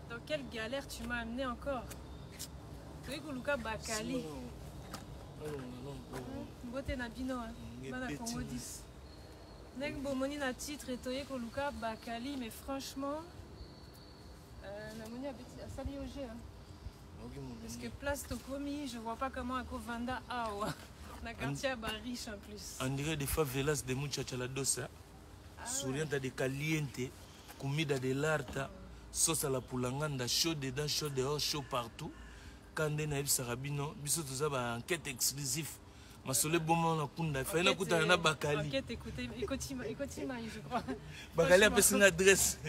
Dans quelle galère tu m'as amené encore? Toyei koluka Bakali. Mbote na bino, hein. Bana Congo 10. Ndenge bomoni na titre toyei koluka Bakali, mais franchement namoni abeti asali yo jeu, hein. Parce que place tokomi, je vois pas comment akovanda awa na quartier ya bariche en plus. On dirait des favelas de muchacha la dosa. Ah. Souriante de caliente, comida de l'arta, sauce à la pulanganda, chaud dedans, chaud dehors, chaud partout. Kande nayebisaka bino, biso toza ba enquête exclusif. Masolo eboma na kunda, efai nakutana na Bakali. Enquête écoutez, ekoti mai, je crois. Bakali apesi nga adresse.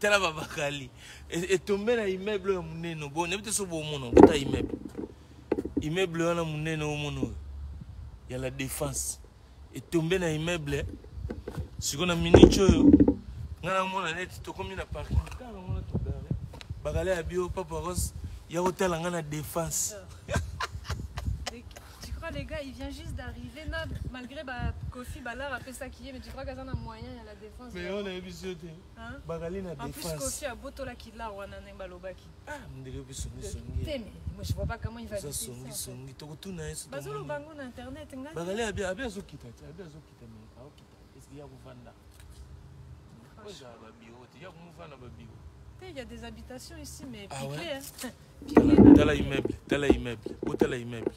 Tala ba Bakali. Etombe na immeuble ya monene. Bon, nayebi te so bomona, bota immeuble. Immeuble wana monene omona oyo. Ya la Défense. Etombe na immeuble. Sikoyo na minute oyo nga namona neti tokomi na parking. Kaka ngona togare. Bakali ya bio Papa Rose ya kotala nga na Défense. Tu crois, les gars, il vient juste d'arriver là, malgré bah, Kofi Balar a fait ça qui est, mais tu crois qu'il a un moyen à la Défense? Mais on a vu ça te. Hein? Bakali na En plus, Défense. Kofi a botola kila wana ndenge balobaki. Ah, ndenge mpe songi songi. Te, mais moi je vois pas comment il va Oza habiter ici, songi en fait. songi tokotuna ye so Bazolo tomoni. bango na internet nga. Bakali abi azokita te, abi azokita, mais aokita eske ya kovanda ozala babiro te, ya komofanda babiro. Te, il y a des habitations ici, mais Ah piqué, ouais? hein. Piqué. Tala immeuble, tala immeuble, botala immeuble,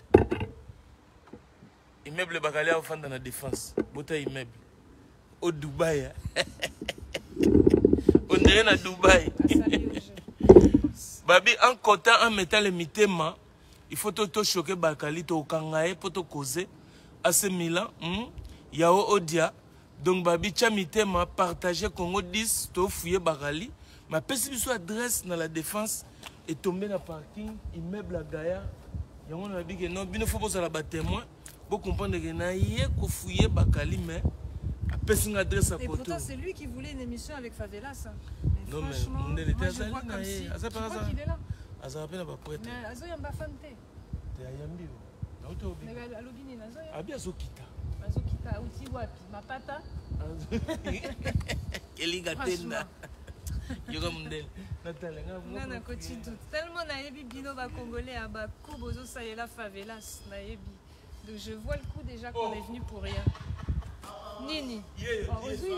immeuble Bakali aofanda na Défense. Bota immeuble o Dubai, hein. On dirait na Dubai. Asali au jeu. Babi en comptant, en mettant le mitema, il faut to choquer Bakali, tokanga ye mpo tokoze AC Milan, Yao Odia. Donc babi tia mitema, partage Congo 10, tofuye Bakali. Mapesi biso adresse na la Défense, etombe na parking, immeuble ya gaya yango. Na babi ke non, bino faut bozala batémoin, bocomprendre ke na ye kofuye Bakali, mais apesi nga adresse ya Et koto. pourtant, c'est lui qui voulait une émission avec Favelas, hein. Mais Non, mais franchement, Mundele moi, te je vois azali na comme ye. si. Aza Tu mpe crois aza qu'il est là? azala mpe na baprêtre. Mais azoyamba fan te. Te, ayambi yo nauti Mais obika. alobi nini, azoya? Abi azokita. Azokita auti wapi? Mapata? Elinga tenda. Franchement. Yoka mondele natala. Nga nakoti doute tellement nayebi bino bacongolais ya baku bozosalela Favelas, nayebi. Donc je vois le coup déjà qu'on est venu pour rien. Nini? Oh, ozwi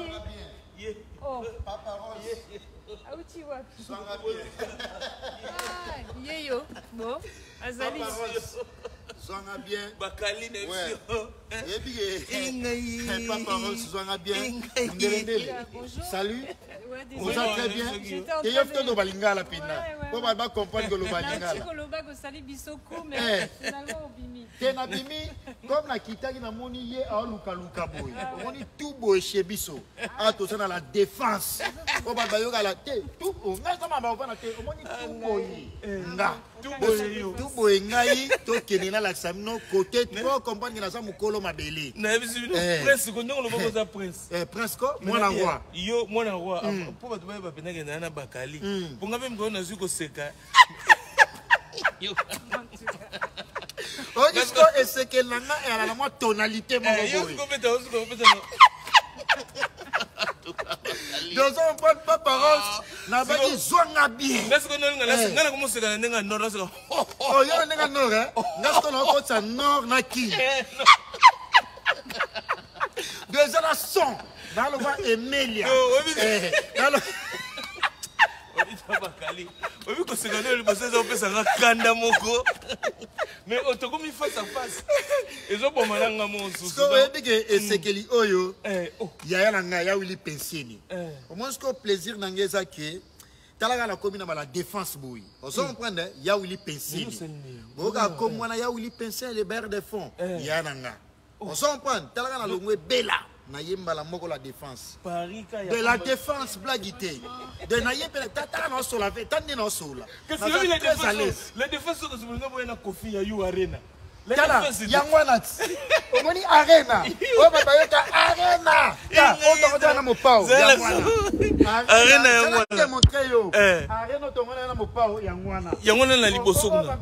ye. Oh, Papa Rose, auti wapi? zwanga bien. Ah, ye yo bon azali. Papa Rose, zwanga bien. Bakali na Ouais. biso. Yebi ke Ingai. Papa Rose, zwanga bien. Ingai. Ndele ndele. Yeah, bonjour. Salut. Ouais, désolé. Oza très bien. J'étais en Te train yo de- fito loba lingala pena. Ouais. Po ba ba comprendre que loba Nauti lingala. koloba kosali biso ku, mais Eh. finalement obimi. Te nabimi comme nakitaki namoni ye aolukaluka boye. Omoni tout boye chez biso. Ah, toza na la Défense. Po ba bayoka la te tout ngai sama ba ofana te omoni tout boye. Nga. Tout boye yo. Tout boye ngai tokende nalakisa bino côté po comprendre que naza mokolo mabele. Nayebisi bino. Eh. Prince ko ndenge olobaka oza prince. Eh, prince ko mwana roi. Yo mwana roi, mpo bato bayeba pendake naa na Bakali, mpo nga mpe mokolo nazwi koseka. En tout cas. Oyoki siko esekeli na nga eyala na mwa tonalité moko Eh, yo boye. sikobeta osikobeta. Dozo comprendre Papa Rose nabaki zwanga bien. Nga siko nolinga Eh. nga nakomoseka na ndenge ya nord, naseka. Oh, yo na ndenge ya nord, eh? Nga siko nakokotisa nord na kini do eza na son naloba Emelia. Oh, oyebi- Eh, Obita Bakali, oyebi koseka nde liboso eza opesanga kanda moko, mais tokomi face à face, ezoboma nanga mosusu. Siko oyebi ke esekeli oyo Eh, oh. yaya na ngai ya Wili Pensini. Eh. Omoni siko plaisir na ngai eza ke talaka nakomi na bala Défense boye, ozo comprendre ya Wili Pensini. Bino Boyoka komi wana ya Wili Pensini, le bailleur de fonds. Eh. Ya na nga ozo comprendre, talaka na longo ebela naye mbala moko la Défense. Paris ka ya De la Défense, blague te de naye mpe tala naosola ve ta nde naosola. Kasi Naza oyebi la très à l'aise. Défense, la Défense oyo kozobolinga boye na Kofi ya U Arena. La Tala Défense yango wana ti omoni arena oyo bato bayoka arena. Ta, oyo tongotala na mopao Zala yango wana. Arena yango wana. Démontre yo. Eh. Arena oyo tongona na mopao yango wana. Yango wana na liboso kuna.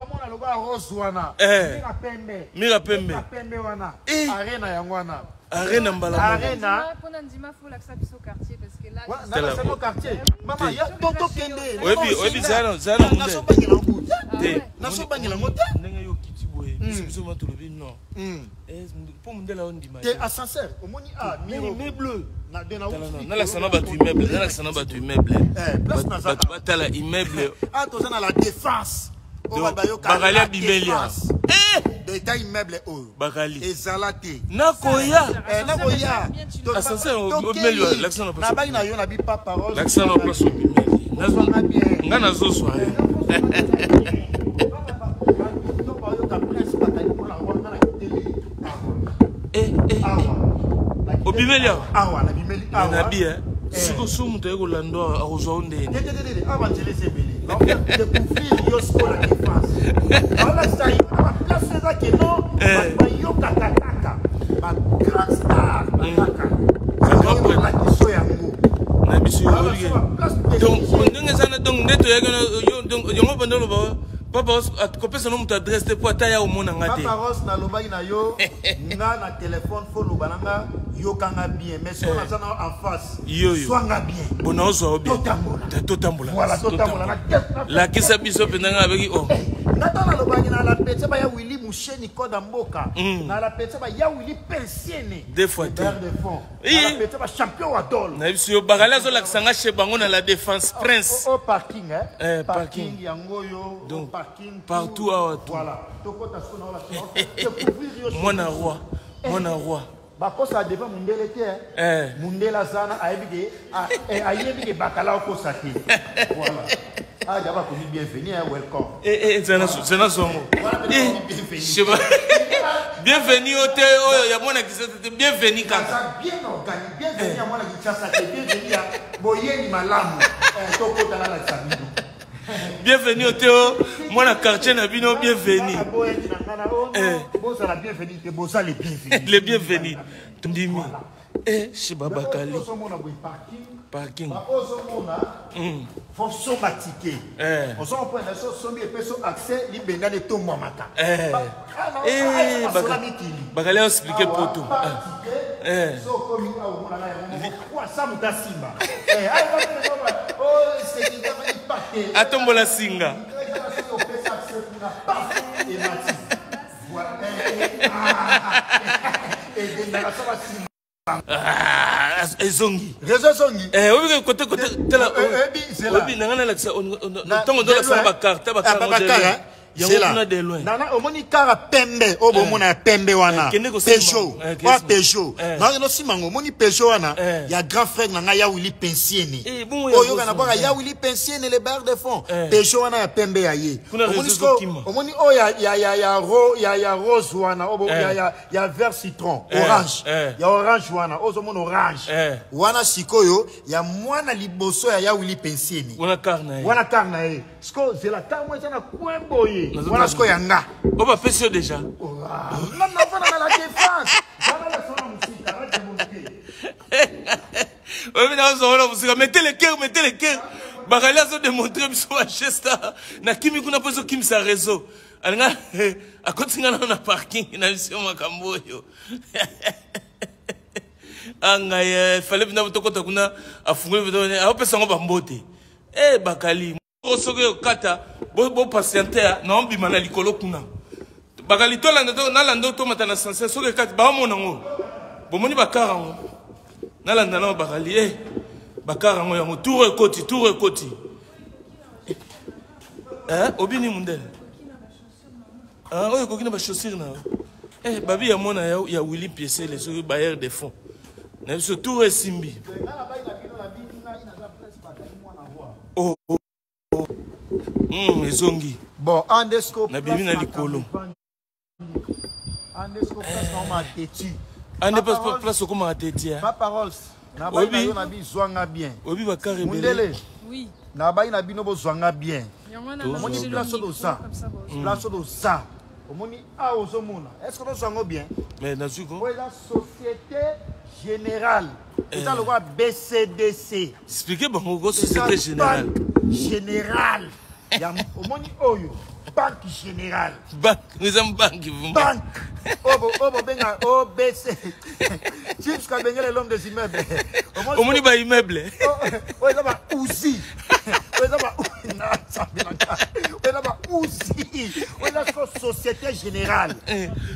Omona lokola rose wana. Eh. Mira pembe. Mira pembe. Mira pembe wana. Eh. Arena yango wana. Arena mbala moko. Arena. Mpona ndima fo olakisa biso quartier parce que là Tala, nalakisa quartier mama ya to tokende. Oyebi oyebi zala zala munde. Nasobangela yango Te. te, nasobangela yango te. Ndenge yo kiti boye. Biso biso ma tolobi non. Eh, mpo mundele ondima. Te, ascenseur omoni a Mais immeuble. na de na Tala na nalakisa na bato immeuble, nalakisa na bato immeuble. Eh, place naza Bato batala immeuble. Ah, toza na la Défense oyo Donc, bato bayoka Bakali la abimelia. Défense. Eh! Donc, eta immeuble oyo Bakali. ezala te. Nakoya. Eh, nakoya. Ascenseur, obimeli wa- lakisa na place. Nabangi na yo na bipa parole. Lakisa na place obimeli. Ozwanga bien. Nga nazozwa ye. Eh, eh, eh. Obimeli awa. Awa nabimeli awa. Nabi eh. Siko so moto aye kolanda awa akozwa yo ndeni. Te, te, te, te, awa nzela eza ebele. Découvrir yo sikoyo la Défense, aolakisa yo na baplace eza keno Eh. bato bayokaka kaka bagrand star bakaka Ba grand olakiso yango. Na biso yo Awa oyebi so ke. baplace Donc prestigieux. ndenge eza na donc nde toyaki na yo donc yango banda oloba papa kopesa no moto adresse te mpo ata ya omona nga te. Papa Rose, nalobaki na yo nga na telefone fo loba na nga yokanga bien, mais soki naza na en face, Yo, yo. swanga bien. Bona ozwa yo bien. Totambola. Totambola. Voilà, totambola na Lakisa biso mpenza nga abeki o. Nga ntango nalobaki na la pete baya Willi Musheni koda mboka, na la pete baya Willi Pensiene. Deux fois te. de fond. Eh. Na la pete ba champion wa dol. Na biso yo Bakali azolakisa nga chez bango na la Défense prince. Au parking, hein. Eh, parking parking. yango oyo. Donc, au parking partout tout. awa, tout. Voilà, tokota sikoyo na ola découvrir yo. Mwana roi, mwana roi. Bakosa devant mundele te, hein. Eh. Mundele aza na ayebi ke ayebi ke bakala okosa te. Voilà, ah, jaba komi bienvenue, hein, welcome. Eh, eh, zana zana zongo. Voilà, Eh, bienvenue. je bienvenue o te oyo ya mwana Kinshasa te, bienvenue kaka. Aza bien organisé. Bienvenue ya mwana Kinshasa te, bienvenue ya boyeni malamu. Eh, tokota nalakisa bino. Bienvenue o te o mwana quartier na bino bienvenue. Nga boyeni na nga na o Eh. bozala bienvenue te, boza le bienvenu. Le bienvenu. Ndimi. Eh, Shiba Bakali. Ozomona boye parking. Parking. Ozomona fo somba ticket. Eh. Ozomona so osombi epeso accès libenda etombwamaka. Eh. Eh, basola Bakali. mikili. Bakali expliquer poto. Eh. So okomi awa omona na yango moko kwasa moto asimba. Eh, ayi, oh, sécurité afandi pa te. Atombola singa. Opesa accès kuna, paf, emati. Voilà. Eh, eh, ah. Edendaka so basimba. Ah, ezongi. Réseau zongi. Eh, oyebi kote kote tala. Eh, eh, bi, zela. Oyebi nanga nalakisa ntango ndolakisa bakarte bakarte yango kuna de loin. Nana omoni kara pembe oyo bomona ya pembe wana. Eh, kende kosimba. Peugeot. Eh, kende Oya simba. Peugeot. Eh. Naokende osimba ngo omoni Peugeot wana Eh. ya grand frère na ngai ya Willi Pensiene. Eh, bongo ya Oyo yoka na boso. bwaka ya Willi Pensiene le bar de fond. Eh. Peugeot wana ya pembe ya ye. Kuna Omoni réseau sikoyo- ezokima. omoni oyo ya rose wana oyo Eh. ya vert citron, Eh, orange. eh. Ya orange wana ozomona orange. Eh. Wana sikoyo ya mwana liboso ya Willi Pensiene. Wana kar na ye. Wana kar na ye sikoyo zela ntango eza na coin boye. Nazo Wana tala. sikoyo ya nga. Oyo bapesi yo déjà. Nga nafanda na la Défense. Wana lasona mosika na démonte. Oyebi nazozwa wana mosika, mettez le cœur, mettez le cœur. Bakali azodemontre biso bageste nakimi kuna mpo ezokimisa réseau alinga akoti nga nano na parking na biso makambo oyo angai fale mpena tokɔta kuna afungoli mpenza aopesa yango bambote e Bakali soki okata bopatiente naobima na likolo kuna. Bakali tolanda nalanda tomata na ascenseur soki ekati baomona yango bomoni bakar yango nalanda nao Bakali e bakar yango yango tour ekoti tour ekoti. Eh, obini mundele. Ah, oyo ekoki na bachaussure na yo. Eh, babi ya mwana ya Willi Piesele soki bailleur de fonds na biso tour esimbi. Nga na bai na bino na bino ngai naza Prince Bakali mwana roi. Oh, oh, oh. Ezongi. Bon, andesco. Nabimi na likolo. Andesco place na oma tetu. Ande place okomaka teti. Papa Rolls, na bai na yo na bi zwanga bien. Oyebi bakar ebele. Mundele. Oui. Na bai na bino bozwanga bien. Yango wana Omoni nazotela place micro, oyo oza. comme ça, bo- Place oyo oza omoni awa ozomona, est ce que tozwango bien? Mais nazwi ko. Oyo eza Société Générale, eza lokola BCDC. Explike bango ko Société Générale. Générale. Ya omoni oyo banque générale. Banque, eza banque vraiment. Banque. Oyo oyo bobenga OBC. Chips Kabengele l'homme des immeubles. Omoni ba immeuble. Oyo eza ba uzi. Oyo eza ba oyo eza ba uzi. Oyo eza so société générale.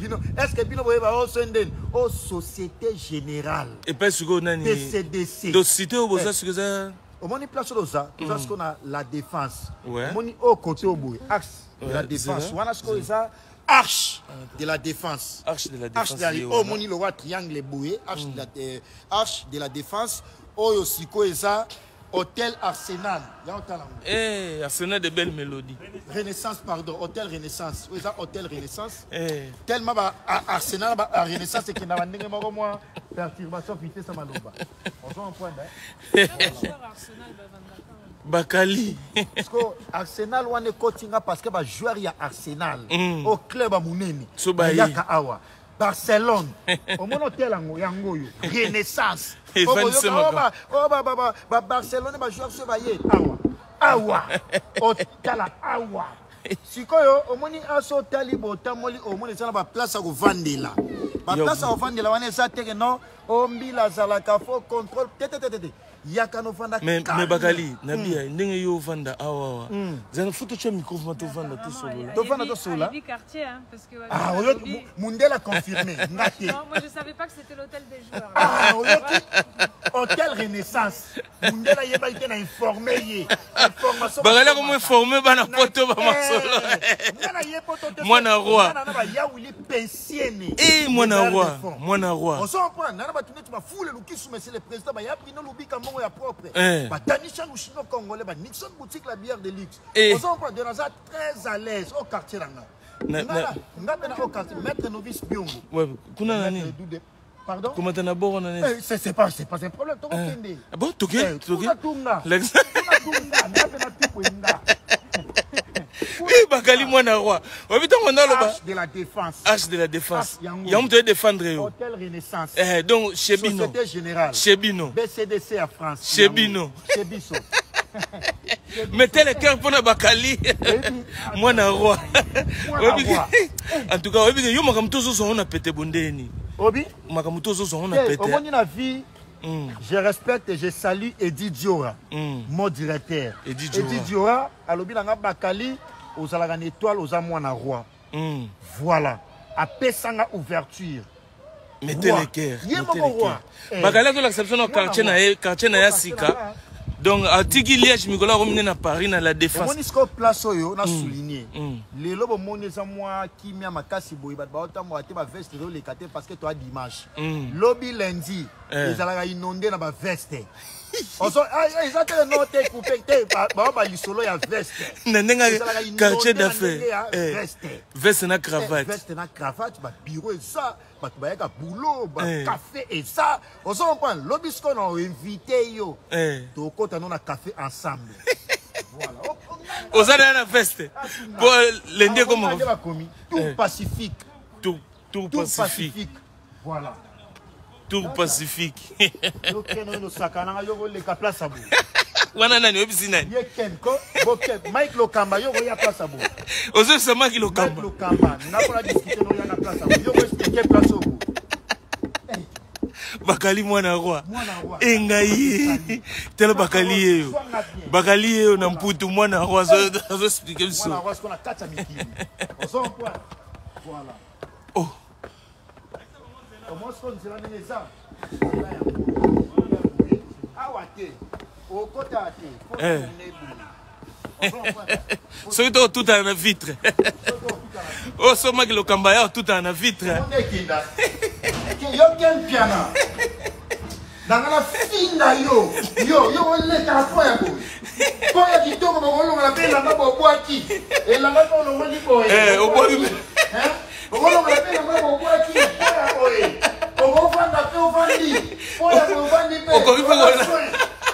Bino est-ce que bino boyeba o so ndeni? O société générale. Epai sikoyo nani? PCDC. Donc cité oyo boza sikoyo eza Omoni place oyo oza, toza sikoyo na la défense. Omoni oyo côté oyo boye, axe de la défense. Wana sikoyo eza arche de la défense. Arche de la défense. Arche de la oyo omoni lokola triangle boye, arche de la arche de la défense. Oyo sikoyo eza hôtel Arsenal. Ya otala ngo. Eh, Arsenal de belles mélodies. Renaissance pardon, hôtel Renaissance. Oyo eza hôtel Renaissance. Eh. Tellement ba Arsenal ba Renaissance ekenda ba ndenge moko mwa perturbation vitesse maloba. Ozo comprendre? Bakali. Parce que Arsenal wana ekoti nga parce que ba joueur ya Arsenal au club ya monene So baye. bayaka awa. Barcelone. Omona hotel yango yango oyo Renaissance. Evandise Oyo Makambo. ba oyo ba ba ba ba Barcelone ba joueur so baye awa. Awa. Otala awa. Sikoyo omoni aso otali botamoli omoni eza na ba place ya kovandela. Ba place ya kovandela wana eza te ke non o mbila azalaka fo contrôle te te te te te. Yaka no vanda Mais calme. mais Bakali, nabia ndenge yo ovanda awa awa. Zana faut totia micro vraiment tovanda tosolola. Tovanda tosolola. Ayebi quartier, hein, parce que Ah, oyoki Mundela confirmé. Nga te. Non, moi je savais pas que c'était l'hôtel des joueurs. Ah, oyoki Hôtel Renaissance. Mundela yebaki te na informé ye. Information. Bakali akomo informé bana poto ba masolo. Nga na ye poto te. Mwana roi. Nga na ba yawili pensiene. Eh, mwana roi, mwana roi. On s'en prend. Nana ba tuneti ba foule lukisu monsieur le président ba ya prino lubika mbongo ya propre. Eh. Ba tanisha lushino congolais ba Nixon boutique la bière de luxe. Eh. On s'en prend de naza très à l'aise au quartier nanga. Na- Nga na- nga pena au quartier maître novice Biongo. Ouais, kuna Maître nani? Doudé. Pardon? Komata na bord na nani? Eh, c'est pas un problème. Tokokende. Ah bon, toke, Eh, toke. Tunga tunga. Lex- Tunga tunga. Nga pena tupu nga. Eh, Bakali mwana roi. Oyebi ntango naloba Arche de la défense. Arche de la défense. Arche yango. Yango moto défendre yo. Hôtel Renaissance. Eh, donc chez bino. Société Générale. Chez bino. BCDC à France. Chez bino. Chez biso. Mettez le cœur mpona Bakali. Mwana roi. Mwana Oyebi- roi. En tout cas, oyebi ke yo makambo tozozwa ngo na pete bondeni. Obi, Makambo tozozwa ngo na eh, pete. omoni na vie, je respecte et je salue Eddie Diora, mon directeur. Eddie Diora. Eddie Diora, alobi nanga Bakali, ozalaka na étoile, oza mwana roi. Voilà. Apesanga ouverture. Mettez Roi. le cœur. Ye Mettez moko le roi. cœur. Eh. Bakali azolakisa biso na Mwana quartier na roi. ye, quartier na ya Quartier sika. na ye. Donc atiki Liège mikolo akomi nde na Paris na la défense. Omoni sikoyo place oyo na souligné. Lelo bomoni eza mwa kimia makasi boye bato baotambola te baveste ezoleka te parce que toa dimanche. Lobi lundi Eh. ezalaka inondé na baveste. Eza te no te coupe te bao balisolo ya veste. Na ndenge Ezalaka inondé quartier na d'affaires. ndenge ya Eh. veste. Veste na cravate. Veste na cravate babiro eza bato bayaka boulot Eh. bacafé eza ozo comprendre lobi sikoyo na oinvite yo Eh. tokota no na café ensemble. Voilà. Oh, oh, Oza na na veste. Po lundi Ah, ekoma nde bakomi Tour Pacifique. Tour Tour Tour Pacifique. Pacifique. Voilà. Tour Pacifique. Yo ken oyo nosaka nanga yo koleka place ya boye. Wana nani oyebisi nani? Ye ken ko bo ken Mike Lokamba yo koya place ya boye. Ozoyebisa Mike Mike Lokamba. Lokamba nga mpona discuter no ya na place ya boye. Yo koexplike place oyo boye. Bakali mwana roi. Mwana roi. Engai. Tala Bakali ye yo. Zwanga bien. Bakali ye yo na mputu mwana roi azo expliquer biso. Mwana roi sikoyo na kati ya mikili. Ozo comprendre? Voilà. Oh. Omoni sikoyo nzela ndenge eza. Nzela ya boye. Awa te. Okota te. Faut Eh. tourner boye. Ozo comprendre? Soki tokotutana na vitre. Soki okutana na Oyo so Mike Lokamba ya otutana na vitre. Nde ekenda yo ken piana nanga nafinga yo yo yo olekaka po ya boye po ya kitoko bokolongola mpe elamba bobwaki elamba mpe olongoli boye Eh, obwaki mpe. Hein? Bokolongola mpe elamba bobwaki po ya boye okofanda mpe ovandi po ya boye ovandi mpe Okoki mpe kolala.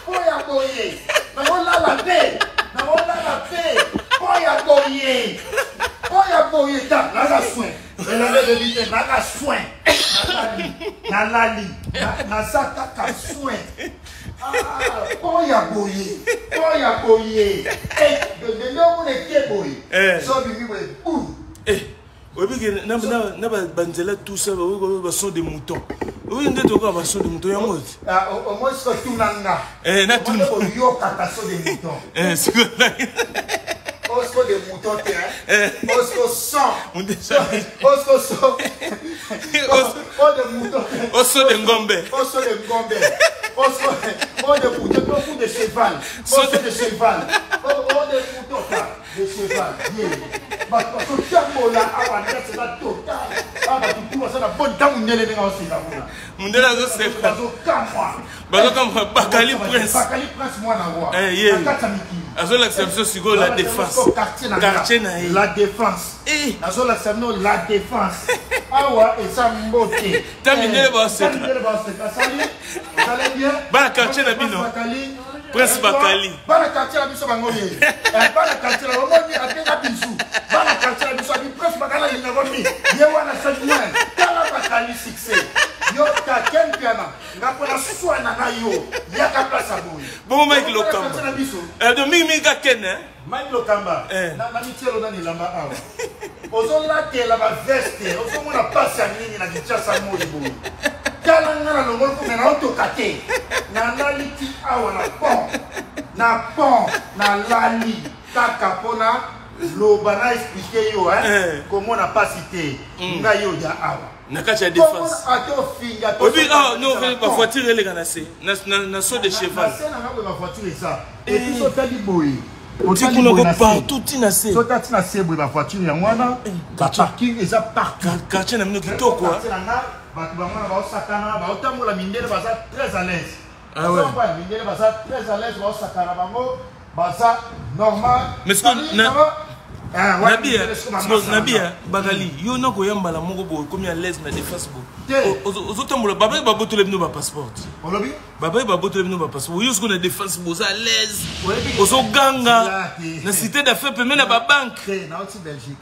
po ya boye nakolala mpe nakolala mpe po ya boye po ya boye ta naza soin elamba ebebi te naza soin nalali naza kaka soin. Pont ya boye, pont ya boye. Ndenge omona eke boye. So bimi boye, boum. Oyebi ke na banzela tout ça ba saut de mouton. Oyebi nde tokoka ba saut de mouton yango te. Au moins siko tuna nga. Natuna. Oyokaka saut de mouton. Siko Osco de mouton te, hein? Osco sang. Osco sang. O de mouton. Oso de ngombe. Oso de ngombe. Oso o de mouton, o de cheval. Oso de cheval. O de mouton, de cheval. Yeah. Bato awa ndese ba total. Ah, bato tu baza na bonne ntango ndele ndenge aosenga kuna. Mundele azoseka. Bazokamwa. Bazokamwa Bakali Prince. Bakali Prince mwana roi. Ye. Na kati ya mikili. Azolakisa biso sikoyo la défense. Quartier na ye. La défense. Nazolakisa bino la défense. Awa eza mbote. Ta mindele baoseka. Mindele baoseka. Salut. Vous allez bien? Bana quartier na bino. Prince Bakali. Bana quartier na biso bango ye. Bana quartier na omoni apenga bisu. Bana quartier na biso abi Prince Bakali alinga ngo mi. Ye wana sa bien. Tala Bakali succès. Yo ta ken piana. Nga pona swana na yo. Yaka place ya boye. Bongo Mike Lokamba. Na biso. Donc mingi mingi ka ken hein. Mike Lokamba. Na mitielo na nilamba awa. Ozolatela ba veste, ozomona pasi ya nini na Kinshasa moi boye. Tala nga na longolo kumbe na otoka te. Nalali ti awa na pont. Na pont, nalali kaka mpona loba na explike yo hein. Komona pasi te. Ngai yo ya awa. Na kati ya défense. Ate ofinga to. Obi ah non ba voiture eleka na se. Na saut de cheval. Na se na nga ba voiture eza. Et puis sotali boye. Ti kuna ko partout ti na se. Sota ti na se boye ba voiture yango wana. Ba parking eza partout. Quartier na bino kitoko. Quartier na nga bato bango na baosakana baotambola mindele baza très à l'aise. Ah ouais. Mindele baza très à l'aise baosakana bango baza normal. Mais ce que Nabia Bakali yo na koyambala moko boye komi à l'aise na défense boye. Ozotambola babaye babotole bino ba passeport. Olobi? Babaye babotole bino ba passeport. Yo siko na défense boza à l'aise. Ozoganga na cité d'affaires pembeni na ba banque. Nauti Belgique.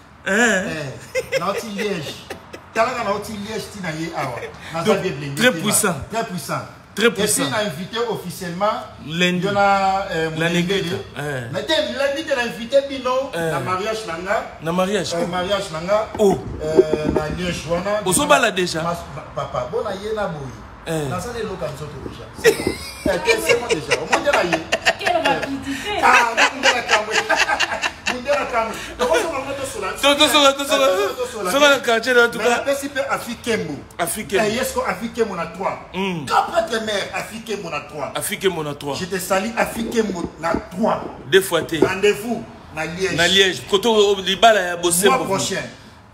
Nauti Liège. Talaka nauti Liège tina ye awa. Naza bien blindé. Très puissant. Très puissant. Très puissant. Et puis, on a invité officiellement lundi. La Negrita. Mais lundi, on a invité Bino na mariage nanga. Na mariage. Mariage nanga. Oh. Na Liège wana. Ozobala déjà. Papa, bon na ye na boye. Na sale loka nzoto déjà. C'est bon déjà. Au moins na ye. Quelle rapidité. Ah, ndela kamwe. Ndela kamwe. Donc on va to sola quartier en tout cas. Mais pe Afrikembo. Afrikembo. Yesko Afrikembo na 3. Quand mère Afrikembo na 3. Afrikembo na 3. Je te salue Afrikembo na 3. Deux fois T. Rendez-vous na Liège. Na Liège. Koto libala ya Bosembo. Mois prochain.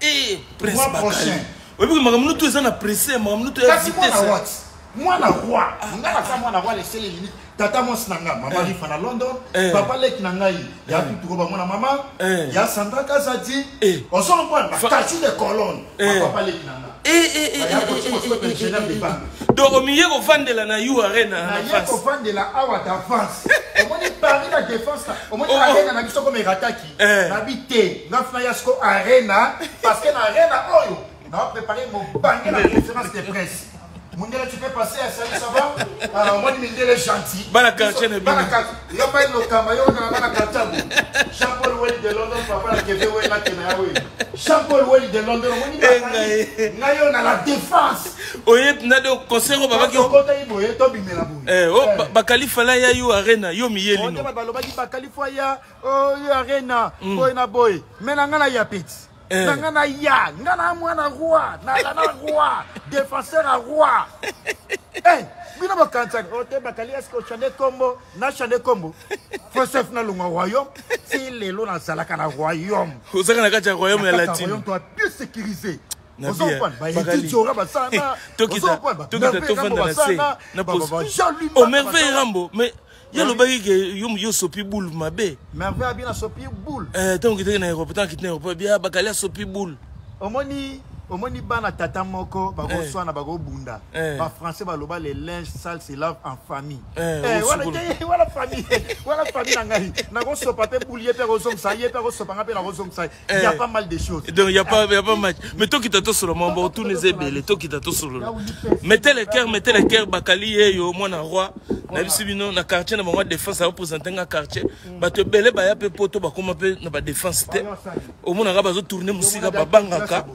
Eh, Prince Mois Bakali. prochain. Oyebi makambo nutu eza na pressé, makambo nutu ya Kasi vitesse. mwana what? Mwana roi. Nga na mwana roi laisser les limites. Tata mwasi na nga, mama Rifa na London, papa leki na ngai, ya tutuko bango na mama, ya Sandra Kazadi, ozo comprendre, ba quartier de colonne, papa leki na nga. Donc omiye kovandela na U Arena na ye kovandela awa d'avance. Omoni Paris la défense la, omoni Arena na biso comme erataki. Na bi te, nga fina ya siko Arena parce que na Arena oyo, na préparé mon banque la conférence de presse. Mundele, tu peux passer à salut, ça va? Alors, moi, Mundele est gentil. Bana quartier ne bana quartier. Yo pas le kamba, yo na bana quartier. Jean-Paul Welly de London, papa la Keve Welly la Kenya Welly. Jean-Paul Welly de London, moi ni na yo na la défense. Oye na de concert o baba ki kota ibo ye to bimela boye. Oh Bakali fala ya yo arena, yo miyeli no. Ote ba balobaki Bakali fa ya oh yo arena, boy na boy. Mais na ngana ya petit. Nga na ya, nga na mwana roi, na na roi, défenseur à roi. Eh, bino bakanisa, ote Bakali est-ce que chande kombo, na chande kombo. Joseph na lunga royaume, si lelo na zalaka na royaume. Ozaka na kati ya royaume ya latine. Royaume toi bien sécurisé. Tokita, tokita tofanda na se. Na pose. Oh merveille Rambo, mais ya lobaki ke yo sopi boule mabe. Merveille abina sopi boule. Tango kitaki na aéroport, tango kitaki na aéroport, bia Bakali asopi boule. Omoni, Omoni bana tata moko bakoswana, bakobunda. Eh. Bafrançais baloba: "Les linges sales se lavent en famille." Eh, Eh, wana osukulu. te, wana famille, wana famille na ngai. Nakosopa mpe buli, ye mpe akozongisa, ye mpe akosopa, nga mpe nakozongisa. Il y a pas mal de choses. Donc y a pas, y a pas match, mais tokita tosolola mambo otuna eza ebele. Tokita tosolola. Mettez le cœur, mettez le cœur. Bakali ye yo mwana roi, nayebisi bino na quartier na bango ya Défense. Areprésente nga quartier. Bato ebele baya mpe poto, bakóma mpe na badéfense te. Omonaka bazotourne mosika, babangaka.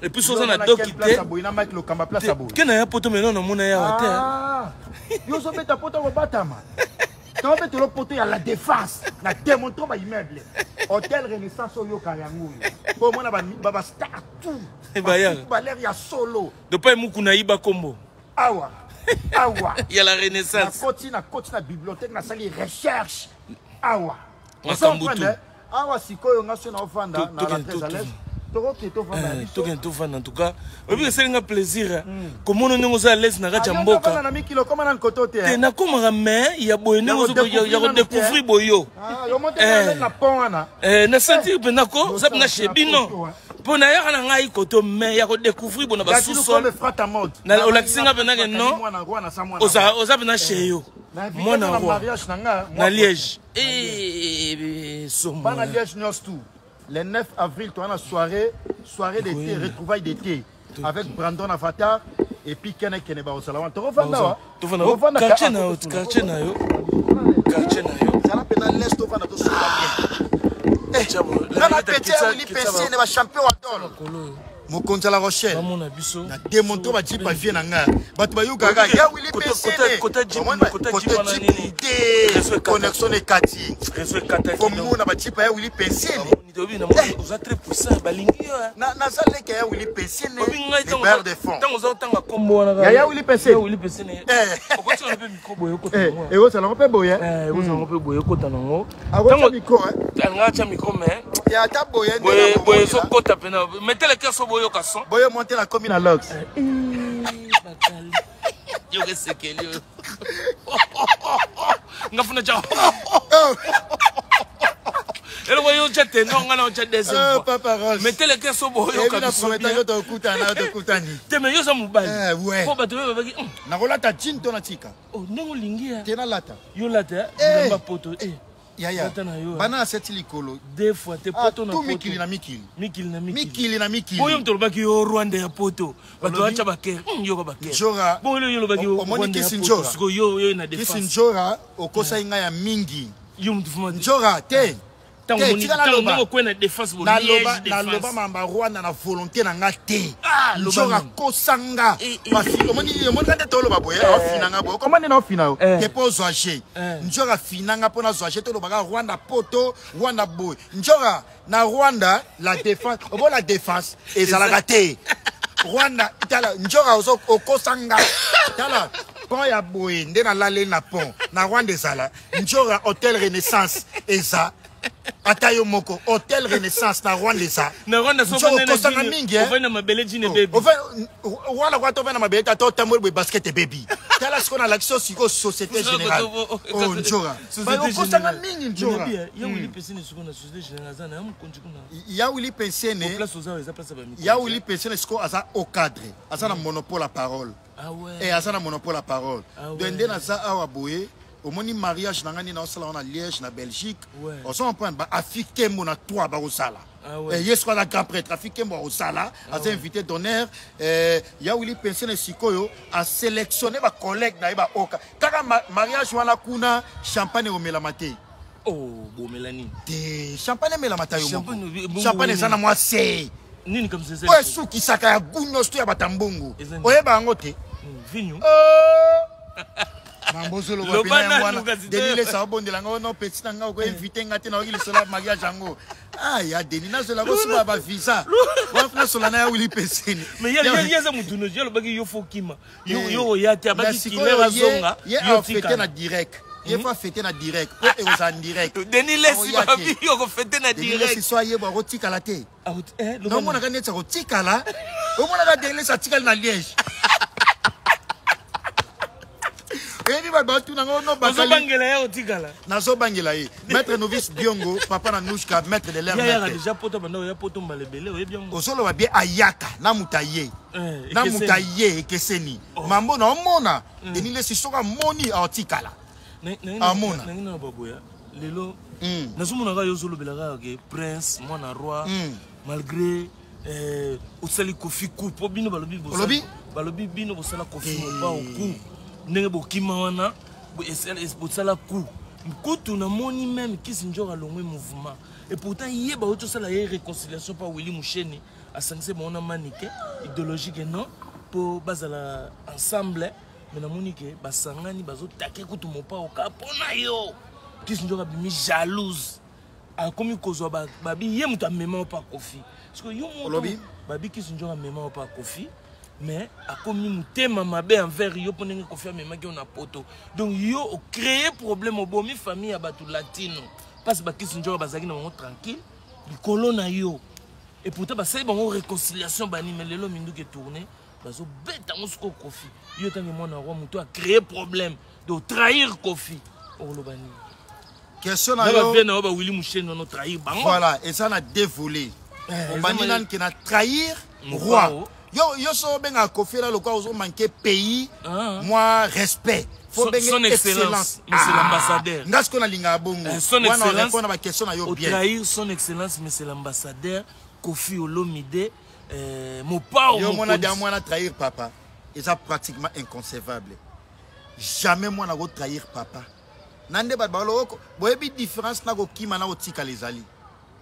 Et puis soza na doki te. Boye na Mike Lokamba, place ya boye. Ke na ya poto maintenant, namona yawa te. Ah, yo ozobeta poto kobatama, tobetelo poto ya La Défense na démontre baimmeuble Hôtel Renaissance. Oyoka yango oyo po omona bastar tout. Bayaka. Balere ya solo. Dopa emuku nayiba kombo. Awa awa. Ya la Renaissance. Nakoti na bibliothèque, nasali recherche awa. Makambo Ozo tu. comprendre, eh? Awa sikoyo nga so naofanda na la très à l'aise, tokoki tovanda na biso. Tokende tovanda. En tout cas, oyebi, esalinga plaisir komona ndenge oza à l'aise na kati ya Ah, yo tovanda mboka. Na mikili okoma nani koto te. Te, nakomaka me ya boye ndenge Ya ya kodécouvrir nanu te. kodécouvrir boyo. Ah, yo monte Eh. na pont wana. Eh, na sentir mpenza ko oza mpenza Yo chez na bino. poto, Mpo nayaka na ngai koto me ya kodécouvrir bo na basous-sol. Olakisi nga mpenza ke non, oza mpenza chez yo, mwana roi. Mariage na nga. Na Liège. Eh, somo. Bana Liège nyonso tout, le 9 avril toza na soirée d'été, retrouvailles d'été avec Brandon Avatar et puis Kene Kene. Bakozala wana, tokovanda wa. Tofanda quartier na yo, quartier na yo, quartier na yo. Zala mpe na l'est, tovanda, tosola bien. Tchabo, Nga na petit ya Wili Pese ne bachampion wa dol, mokonzi ya La Rochelle. Bamona biso. Na démontre bajeep avie na nga, bato bayokaka ya Wili Pese. Kota jeep wana nini? Te. Réseau ekata. Connexion ekati. Réseau ekataki. Komona bajeep ya Wili Pesene. Tobi na moni oza très puissant, balingi yo, hein. Naza leke ya Wili Pesene. Obi ngai les bailleurs de fonds. ntango oza otanga kombo wana kaka. Ya ya Wili Pesene. Ya Wili Pesene. Eh. Okotikana mpe micro boye, okota nango. Ekozala mpe boye. Eh, ekozala mpe boye, okota nango. Akotya micro. Alingaka atya micro mais Ya ata boye nde. Boye Na boye boye ezokota mpena. Mettez le cœur so boyoka son. Boye monte na komi na lox. Bakali yoka esekeli oyo nga funa tya eloko yo otya tenor, nga na otya deuxième voix. Papa Roche. Mettez le cœur so boyoka Ebi na biso prometaki bien. tokutana, tokutani. Te, mais yo oza mobali. Eh, ouais. Po bato oyo babaki Nakolata jean to natika. Oh, ndenge olingi ya. Te, nalata. Yo lata Eh. bilamba poto, eh. Yaya. Lata na yo, eh. Bana na seti likolo. Deux fois te. Ah, Poto na tu poto. mikili na mikili. Mikili na mikili. Mikili na mikili. Oyo moto olobaki yo Rwanda ya poto, bato Olobi? batya bakere, yoka bakere. Njora. Bongo yo olobaki Omoni Rwanda ya Kisi poto. Njora. Sikoyo yo na Kisi Défense. Njora, okosai ngai ya mingi. Yo motu fuma. Njora te. Ntango Te, omoni- tika ntango naloba. ndenge okwei na Défense bo Naloba. Liège Naloba Défense. mamba Rwanda na volonté na nga te. Ah, loba Njora nini? akosanga. Eh, eh. Basi omoni, omoni ka nde toloba boye, aofina nga boye, okoma nde na ofina yo Eh. te mpo ozwa g. Eh. Njora afina nga mpo nazwa g. Tolobaka Rwanda poto, Rwanda boye. Njora na Rwanda La Défense, obo La Défense ezalaka te Rwanda. Tala Njora, okosa nga. Tala pont ya boye nde nalaleli na pont na Rwanda ezala. Njora, Hôtel Renaissance eza, ata yo moko, Hôtel Renaissance na Rwanda eza. Na Rwanda so. Njora okosanga mingi, eh. Ovandi na mabele jine bebi. Wana kwa tovanda mabele tata, otamboli boye, basket ebebi. Tala sikoyo nalakisi yo sikoyo Société Générale. Oh, Njora okosanga mingi, Njora. Ya Wili Pesene, sikoyo na Société Générale aza na ya mokonzi kuna. Ya Wili Pesene. Place oza eza place ya bamikonzi. Ya Wili Pesene sikoyo aza au cadre, aza na monopole ya parole. Ah ouais. Eh, aza na monopole ya parole. Ah ouais. Donc nde naza awa boye, omoni mariage na ngai nde naosala wana Liège na Belgique. Ouais. Ozo comprendre, ba afi kembo na 3 bakosala. Ah ouais. Eh, ye sikoyo aza grand prêtre, afi kembo akosala, aza invité d'honneur. Eh, ya Wili Pensene sikoyo asélectionne bacollègue na ye baoka kaka mariage wana kuna, champagne ekomelama te. Oh, bomela nini? Te, champagne emelama ta yo moko. Champagne, bongo Champagne eza nini? na mwa se. Nini comme ça? Oyo esukisaka ya gu nyonso to ya bato ya mbongo. Eza nini? Oyeba yango te. Vinho. Mambo ozoloba Loba pena yango nanu wana. kasi te. Denis Lesa obondela ngo no peti na nga, okoinvite nga te, nayoki lisolo ya mariage yango. Aya Denis, nazola kosuba bavisa wana, nasola na ya Wili Peseni. Mais ye aza motu no, ye alobaki yo fo kima, yo oya te, abaki Sikoyo killer azonga. ye yo afete tikala. Na direct, ye fo afete na direct mpo ekozala direct. Denis Lesi. Akoya te. Babi yo kofete na Denis direct. Lesi so ayeba akotikala te. Ah, eh, loba. Naomonaka neti akotikala, omonaka Denis Lesi atikali na Liège. Oyebi bato batuna ngo no bakali. Ozobangela ye otikala. Nazobangela ye. Maître novice Biongo, papa na Nouchka, maître de l'air. Yaya déjà poto banda oya poto mbala ebele oyebi yango. Ozoloba bien ayaka na moto aye. Eh, Na moto aye ekeseni. Oh. Mambo na omona. Denis Lessi soki amoni aotikala. Amona. Nangi na baboya lelo nazomona kaka yo ozolobela kaka ke prince mwana roi malgré osali Kofi coup po bino balobi Olobi? Balobi bino bosala Kofi Mopao coup ndenge bokima wana bosala coup kutu namoni même Kisi Njora alongwe mouvement et pourtant ye bauti osala ye réconciliation pa Willy Musheni asangisi bango na Manike idéologique non mpo bazala ensemble. Mais namoni ke basangani bazotake kutu Mopao ka mpo na yo. Kisi Nzoka abimi jalouse, akomi kozwa babi ye moto amema yo mpa Kofi. Parce que yo moko Olobi? Babi Kisi Nzoka amema yo mpa Kofi, mais akomi motema mabe envers yo mpo ndenge Kofi amemaki yo na poto. Donc yo ocréer problème, obomi famille ya bato latino mpasi. Bakisi Nzoka bazalaki na bango tranquille likolo na yo et pourtant basali bango réconciliation bani. Mais lelo minduki etourne, bazobeta yango sikoyo Kofi. Yo ntange mwana roi, moto acréer problème de trahir Kofi, okoloba nini? Question na na yo. Bavie na yo bawili Musheni wana otrahir bango. Voilà, eza na deux volets. Eh, Obandi eza nani ke na trahir Mopao. roi. Yo so obengaka Kofi la lokwa ozomanke pays Ah. mwa respect. Faut benge Son excellence, monsieur l'ambassadeur. Nga sikoyo nalingaka bongo. Eh, son Wana excellence orépondre na baquestion na yo bien. otrahir son excellence monsieur l'ambassadeur Kofi Olomide, Mopao Yo mona mokonzi. dia mwana trahir papa eza pratiquement inconcevable. Jamais mwana kotrahir papa na nde bato baloko. Boyebi différence na kokima na kotikala ezali.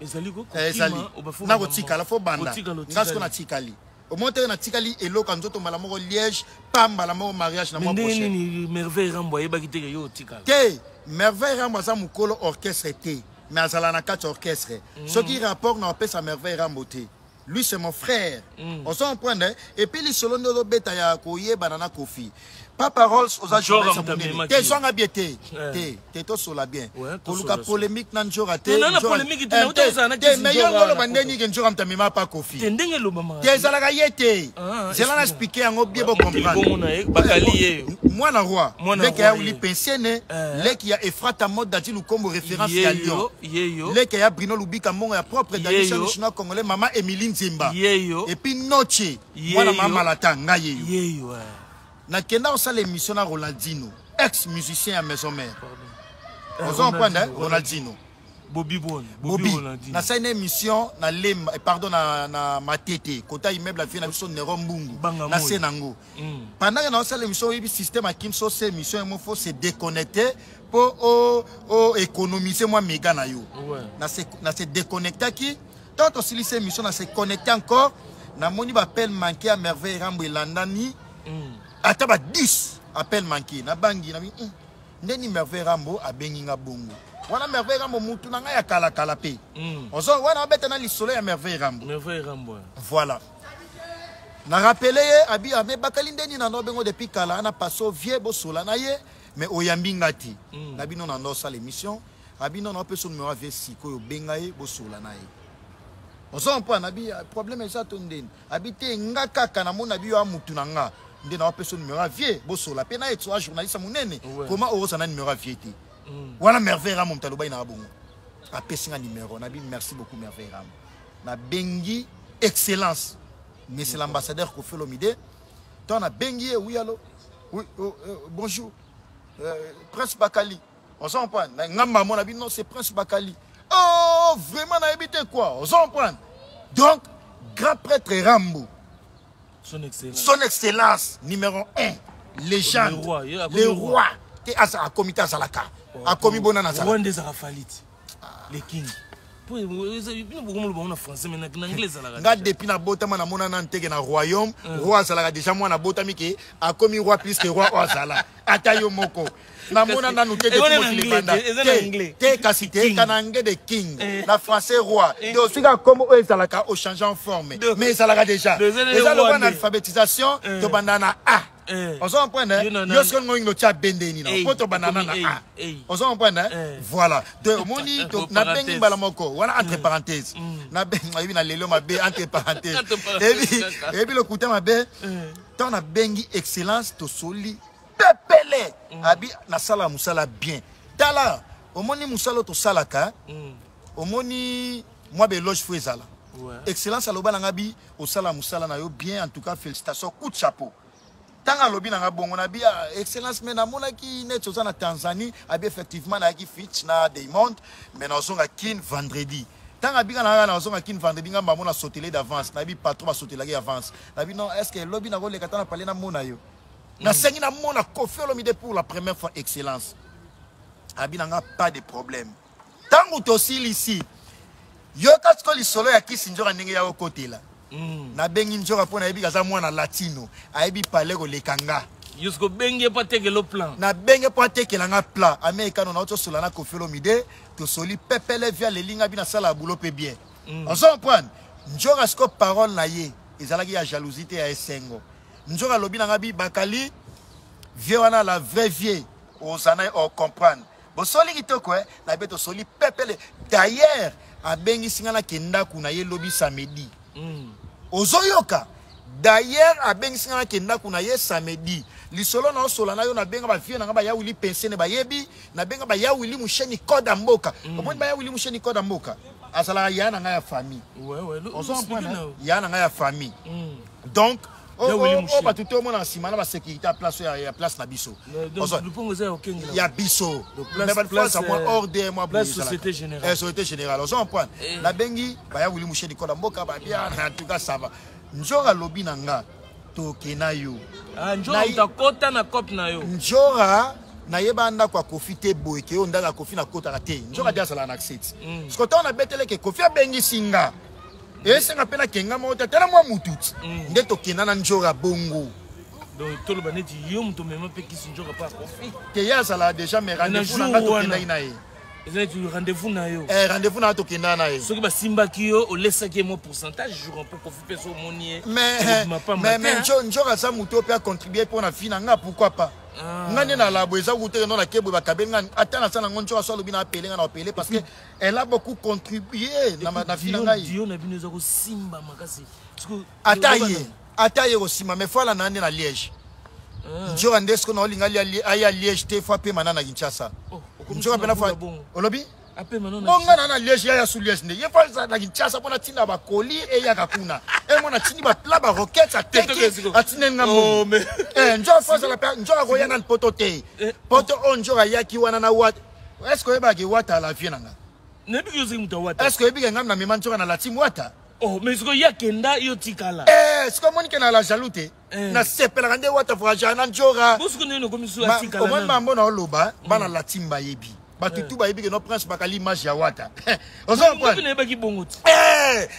Ezali ko Eh, ezali kokima, oba fo na banda kotikala fo banda. Kotikala, Nga sikoyo otikali. natikali, omoni teke natikali eloko ya nzoto mbala moko Liège pa mbala moko mariage na Mais mois ndenge prochain. nini Merveille Rambo ayebaki teke yo otikala? Te, Merveille Rambo aza mokolo orchestre te, mais azala na kati ya orchestre. Soki rapport na opesa Merveille Rambo te, lui c'est mon frère. Ozo comprendre, eh? Et puis lisolo nde ozobeta ya koyebana na Kofi, Papa Rolls, oza Njora journaliste moto monene. amemaki Te ye. zwanga bien te. Eh. Te te, tosola bien. Ouais, Koluka tosola. polémique na Njora te. Te, na Njora- polémique te, Eh, na uta ozala na te Kisi mais yo Njora ngoloba na ndenge poto. ke Njora moto amema pa Kofi. Te, ndenge elobamaka Te, ezalaka ye te. Ah, Zela na excuse-moi. expliquer yango bien, Ouais, bocomprendre. bongo na ye, bakali ye yo. Mwana roi. Mwana Leki ya roi Uli ye. Pensiene. Eh. Leki ya Efrata Mod Dati Lukombo, référence ya Ye Lyon. yo, ye yo. Leki ya Brino Lubika Mbongo ya propre Ye Dani yo. Chinois congolais, mama Emilie Nzemba. Ye yo. Et puis Noche. Ye Mwana yo. mama Lata ngai ye yo. Ye yo, eh. Nakenda osala émission na Ronaldinho, ex musicien ya Maison Mère. Pardon. Ozo comprendre, hein? Ronaldinho. Ronaldinho. Bobby Brown. Bobby Bobi Ronaldinho. nasali na émission na Lemba, eh, pardon, na Matete kota immeuble afie na biso Nero Mbungu. Banga Na Moi. se nango. Pendant que naosala émission, oyebi système akim so se émission emo faut se déconnecter mpo o économiser mwa méga na yo. Na se déconnectaki. Tant tosilisi émission, na se connecté encore, namoni baappel manqué ya Merveille Rambo elandani. Ata ba 10 appel manqué nabangi nabi ndeni Merveille Rambo abengi nga bongo wana. Merveille Rambo mutu na ngai ya kalakala mpe. Ozo wana obeta na lisolo ya Merveille Rambo. Merveille Rambo, eh. Voilà, na rappele ye abi ame bakali ndeni na ndo bengo depuis kala na paso vie bosola na ye, mais oyambi nga te. Na bino na ndo osala émission abi no na opesa numéro ya vie sikoyo, obenga ye bosola na ye. Ozo comprendre abi ah, problème eza to ndeni abi te nga kaka namoni abi yo ya mutu na nga nde na opesa numéro ya vie bosola mpe na ye tsoa journaliste ya monene. Comment okozala na numéro ya vie te? Wana Merveille Ramo moto alobaki na bongo, apesi nga numéro. Nabi merci beaucoup Merveille Ramo. Nabengi excellence monsieur l'ambassadeur Kofi Olomide. To nabengi ye: oui, allo, oui, oh, bonjour, Prince Bakali. Ozo comprendre na ngamba mo nabi non, c'est Prince Bakali. Oh, vraiment nayebi te quoi. Ozo comprendre, donc grand prêtre Rambo. Son excellence. Son excellence numéro 1, légende. Le roi, ye akomi Le roi. roi te akomi te, azalaka akomi bona nazala. Rwanda ezalaka falite le king. Po bino bokomoloba ngo na français, mais na anglais ezalaka Nga déjà. depuis nabotama namona na nteke na royaume roi azalaka déjà. Mwana abotami ke akomi roi plus que roi oyo azala ata yo moko namona nanu te. Eza Depuis na mokili anglais banda. te, eza na Te, anglais. te kasi te King. ka na anglais de king, Eh. na français roi. Donc soki akombo oyo ezalaka ochange en forme, mais ezalaka déjà. Donc, eza na Eza roi lokola na nde. alphabétisation. Eh. Tobanda na A. Eh. Ozo comprendre? Yo Yo soki olingi otia bendeni na Ei, po tobanda na okomi A. ei, ei. Ozo comprendre? Eh. Voilà, donc omoni nabengi Parenthèse. mbala moko wana entre parenthèse, nabengi oyebi na lelo mabe entre parenthèse. Entre parenthèse, Eyebi kaka. eyebi lokuta mabe. Ntango nabengi excellence, tosoli. pepele. Abi nasala mosala bien. Tala, omoni mosala oyo tosalaka, omoni mwa beloge fo ezala. Excellence aloba na nga bi osala mosala na yo bien, en tout cas félicitations, coup de chapeau. Ntango alobi na nga bongo, nabi: "Ah, excellence, mais namonaki neti oza na Tanzanie." Abi: "Effectivement, nayaki feat na Diamond, mais nazonga Kin vendredi." Ntango abika na nga nazonga Kin vendredi, nga mbamo nasotele d'avance. Nayebi patron basotelaki avance. Nabi: "Non, est ce que elobi nakoleka ta na pale, namona yo? Nasengi namona Koffi Olomide pour la première fois, excellence." Abi na nga: "Pas de problème." Ntango tosilisi, yoka siko lisolo ya kisi nzoka ndenge ya okotela. Nabengi nzoka mpo nayebi aza mwana latino, ayebi pale koleka nga. Yo siko obengi ye mpo atekela plan? Nabenge mpo atekela nga plan. Amekano nauti osola na Koffi Olomide, tosoli pepele via lelinga bi nasala ya boulot mpe bien. Ozo comprendre? Nzoka siko parole na ye ezalaki ya jalousie te, ya esengo. Nzoka alobi na nga bi: "Bakali, vie wana, la vraie vie, oza na ocomprendre." Bosoli kitoko e na be, tosoli pepele. D'ailleurs abengisi nga nake ndako na ye lobi samedi. Ozoyoka? D'ailleurs abengisi nga nake ndako na ye samedi. Lisolo na osola na yo, nabenga bavie na nga, bayawili pensene bayebi, nabenga bayawili musheni code ya mboka. Omoni, bayawili musheni code ya mboka azalaka ya na ngai ya famille. Ozo comprendre? Ya na ngai ya famille. Donc oyo bato te omona na nsima na basécurité ya place oyo, ya place na biso. Lupongo eza ya kokengela. Ya biso, mais baza mwa ordre, mwa Place Société Générale. Société Générale, ozo comprendre? Nabengi bayawili musheni code ya mboka, babia en tout cas ça va. Nzoka alobi na nga tokena yo. Nzoka moto akota na cope na yo. Nzoka nayeba ndako ya Kofi te boye ke oyo ndako ya Kofi nakotaka te. Nzoka te azalaka na accès. Siko ntango nabeteleke Kofi abengisi nga, esenga mpe nakenga moko te, tala mwa mutu ti nde tokenda na nzoka bongo. Donc toloba neti yo moto omema mpe kisi nzoka mpo ya Kofi? Te, ye azalaka déjà, mais rendez-vous na nga tokendaki na ye. Eza neti rendez-vous na yo. Eh, rendez-vous na nga tokenda na ye. Soki basimbaki yo, olesaki ye mwa pourcentage jour mpo Kofi mpe so omoni ye. Mais nzoka aza motu oyo mpe acontribue mpo na vie na nga, pourquoi pas? Nga nde na labo eza kutu no nakebwe bakabeli nga ata nasala yango. Nzoka so alobi na apele nga na opele, parce que elle a beaucoup contribué na vie na ngai. Dio na bino eza kosimba makasi. Ata ye kosimba, mais fo alanda nde na Liège. Nzoka nde siko naolinga aya Liège te, fo apema na Kinshasa. Nzoka mpena fo olobi bonga na Liège, yaya su Liège nde ye fo na Kinshasa mpo natinda bakoli eyaka kuna. Emo natindi baplat, baroquette, ateki atindeli nga mbongo. Nzoka fo azala mpe nzoka koya nani poto te, poto oyo nzoka ayaki wana na wat. Est ce que oyebaki wata ala vie na nga? Nayebi ozaki moto awata. Est ce que oyebiki ngai namema nzoka na latime wata? Oh, mais sikoyo ye akenda, yo tikala. Eh, sikoyo omoni ke na la jaloux te, nasepelaka nde wata voyage na nzoka. Bosiko ndenge okomi so atikala. Omoni mambo na oloba, bana latime bayebi, bato tu bayebi ke no Prince Bakali image ya wata. Ozo comprendre? Nayebaki bongo ti.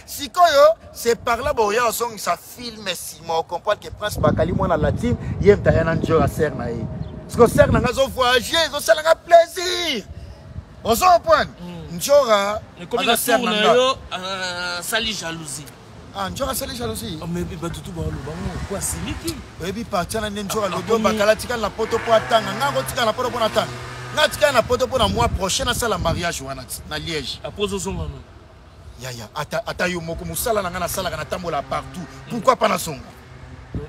Sikoyo c'est par là boya ozongisa film nsima, ocomprendre ke Prince Bakali mwana latime, ye moto aya na nzoka, sere na ye. Siko sere na nga azovoyage, ezosalanga plaisir, ozo comprendre? Nzoka ekomi na tour na yo, asali jalousie. Ah, nzoka asali jalousie. Mais bato tu baloba ngo po asiliki. Oyebi parti wana nde nzoka alobi oyo Bakala tikala na poto mpo atanga. Nga kotikala na poto mpo natanga? Nga tikala na poto mpo na mois prochain nasala mariage wana na Liège. Après ozozonga no? Yaya, ata yo moko, mosala na nga nasalaka, natambola partout, pourquoi pas nazonga?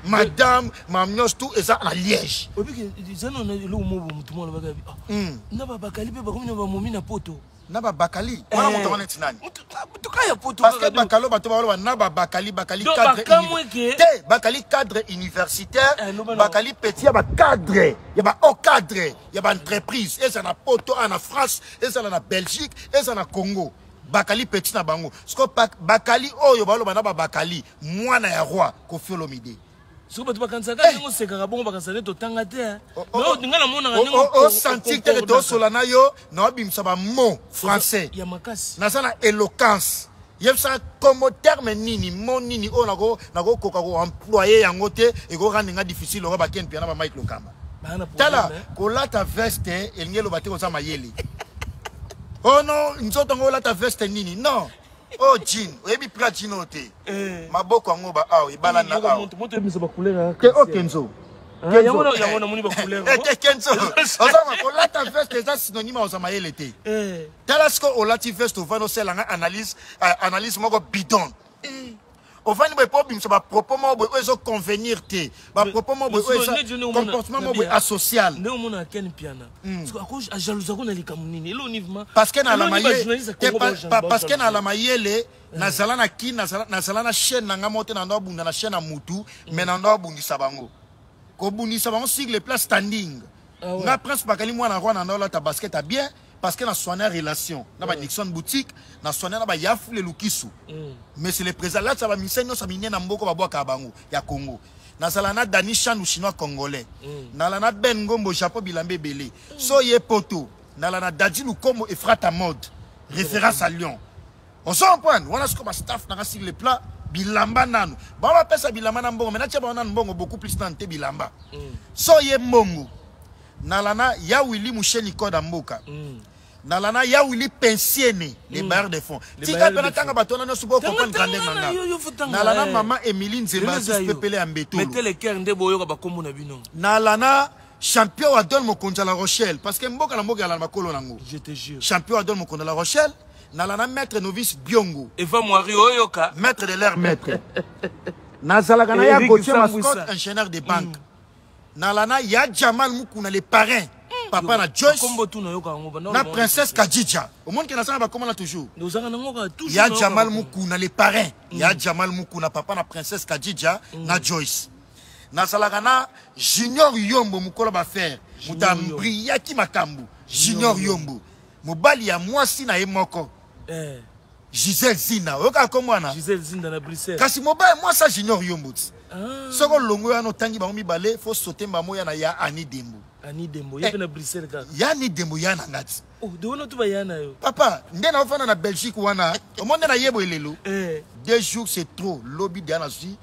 Madame mam nyonso tout eza na Liège. Obiki eza na eloko moko, motu moko alobaka na babakali mpe bakomi na bamomi na poto. Na babakali wana, moto wana neti nani? Tuka ya poto. Parce que bakalo, bato baloba na babakali, bakali cadre te, bakali cadre universitaire, bakali petit ya bacadre, ya bahaut cadre ya baentreprise, eza na poto a na France, ezala na Belgique, eza na Congo, bakali petit na bango. Siko bakali oyo baloba na babakali mwana ya roi Koffi Olomide. Soki bato bakanisaka ndenge osekaka bongo, bakanisa nde totanga te. Nga namonaka ndenge osentir te ke tosola na yo, naobimisa bamot français ya makasi. Naza na éloquence. Yebisaka kombo terme nini, mo nini oyo nakokoka koemploye yango te, ekorendre nga difficile lokola bakene pia na bamike Lokamba. Tala, kolata veste elingi eloba te koza mayele. Oh non, nzoto yango olata veste nini? Non, oyo jean, oyebi pra jean oyo te, maboko yango ba awa ebalani na awa te. O Kenzo. Kenzo, ozama kolata veste eza synonyme oza mayele te. Tala siko olati veste, ovandi osalanga analyse, analyse moko bidon. Ofandi boye mpo obimisa bapropos moko boye oyo ezoconvenir te, bapropos moko boye oyo eza comportement moko boye asocial. Ndenge omona Ken Piana, ajalousa ko na likambo nini? Eloni vraiment. Parce que nala mayele, nazala na kini, nazala na chaîne na nga moko te. Na ndo abunda na chaîne ya mutu, mais na ndo abundisa bango, kobundisa bango sur le plan standing. Nga Prince Bakali, mwana roi, na ndo olata basket ya bien parce que na soigner relation na ba Nixon boutique, na soigner na ba Yafule Lukisu. Mais c'est le président là, ça ba misene nyonso minene na mboko, babwaka bango ya Congo. Nazala na Dani Chandu, chinois congolais. Nala na Ben Ngombo, Japon, bilamba ebele. So ye poto, nala na Dadi Lukombo, Efrata Mode, référence à Lyon. Ozo comprendre? Wana siko ba staff nanga sur le plat bilamba nanu. Bango bapesa bilamba na mbongo, mais natia bango nanu mbongo beaucoup plus nanu te bilamba. So ye mbongo, nala na ya Willy Musheni, code ya mboka. Nala na ya Willy Pensiene, les bailleurs de fonds. Tika mpe natanga bato wana nyonso, bocomprendre grandeur na nga. Nala na mama Émilie Nzemba, pepele ya Mbetolo. Metele cœur nde boyoka bakombo na bino. Nala na champion Adol, mokonzi ya La Rochelle, parce que mboka na mboka yala na bakolo nango. Je te jure. Champion Adol, mokonzi ya La Rochelle. Nala na maître novice Biongo. Eva Mwari, oyoka. Maître de l'air, maître. Nazalaka na ya Gauthier Mascotte, ingénieur de banque. Nala na ya Jamal Mukuna, le parrain, papa na Joyce na princesse Kadija. Omoni ke nasala bakoma na toujours ya Jamal Mukuna, le parrain, ya Jamal Mukuna, papa na princesse Kadija na Joyce. Nazalaka na Junior Yombo, mokolo bafere, moto ambriyaki makambo. Junior Yombo, mobali ya mwasi na ye moko Gisele Zina, oyokaka kombo wana? Gisele Zinda na Bruxelles. Kasi mobali mwasi ya Junior Yombo ti. Soki olongo wana, otangi bango mibale, fo sotemba moya na ya Ani Dembo. Ani Dembo, ye mpe na Bruxelles kaka. Ya Ani Dembo, ya na nga ti. Oh, de wana to baya na yo. Papa, nde naofanda na Belgique wana, omoni nde nayebo elelo. 2 jours, c'est trop. Lobi deya nazwi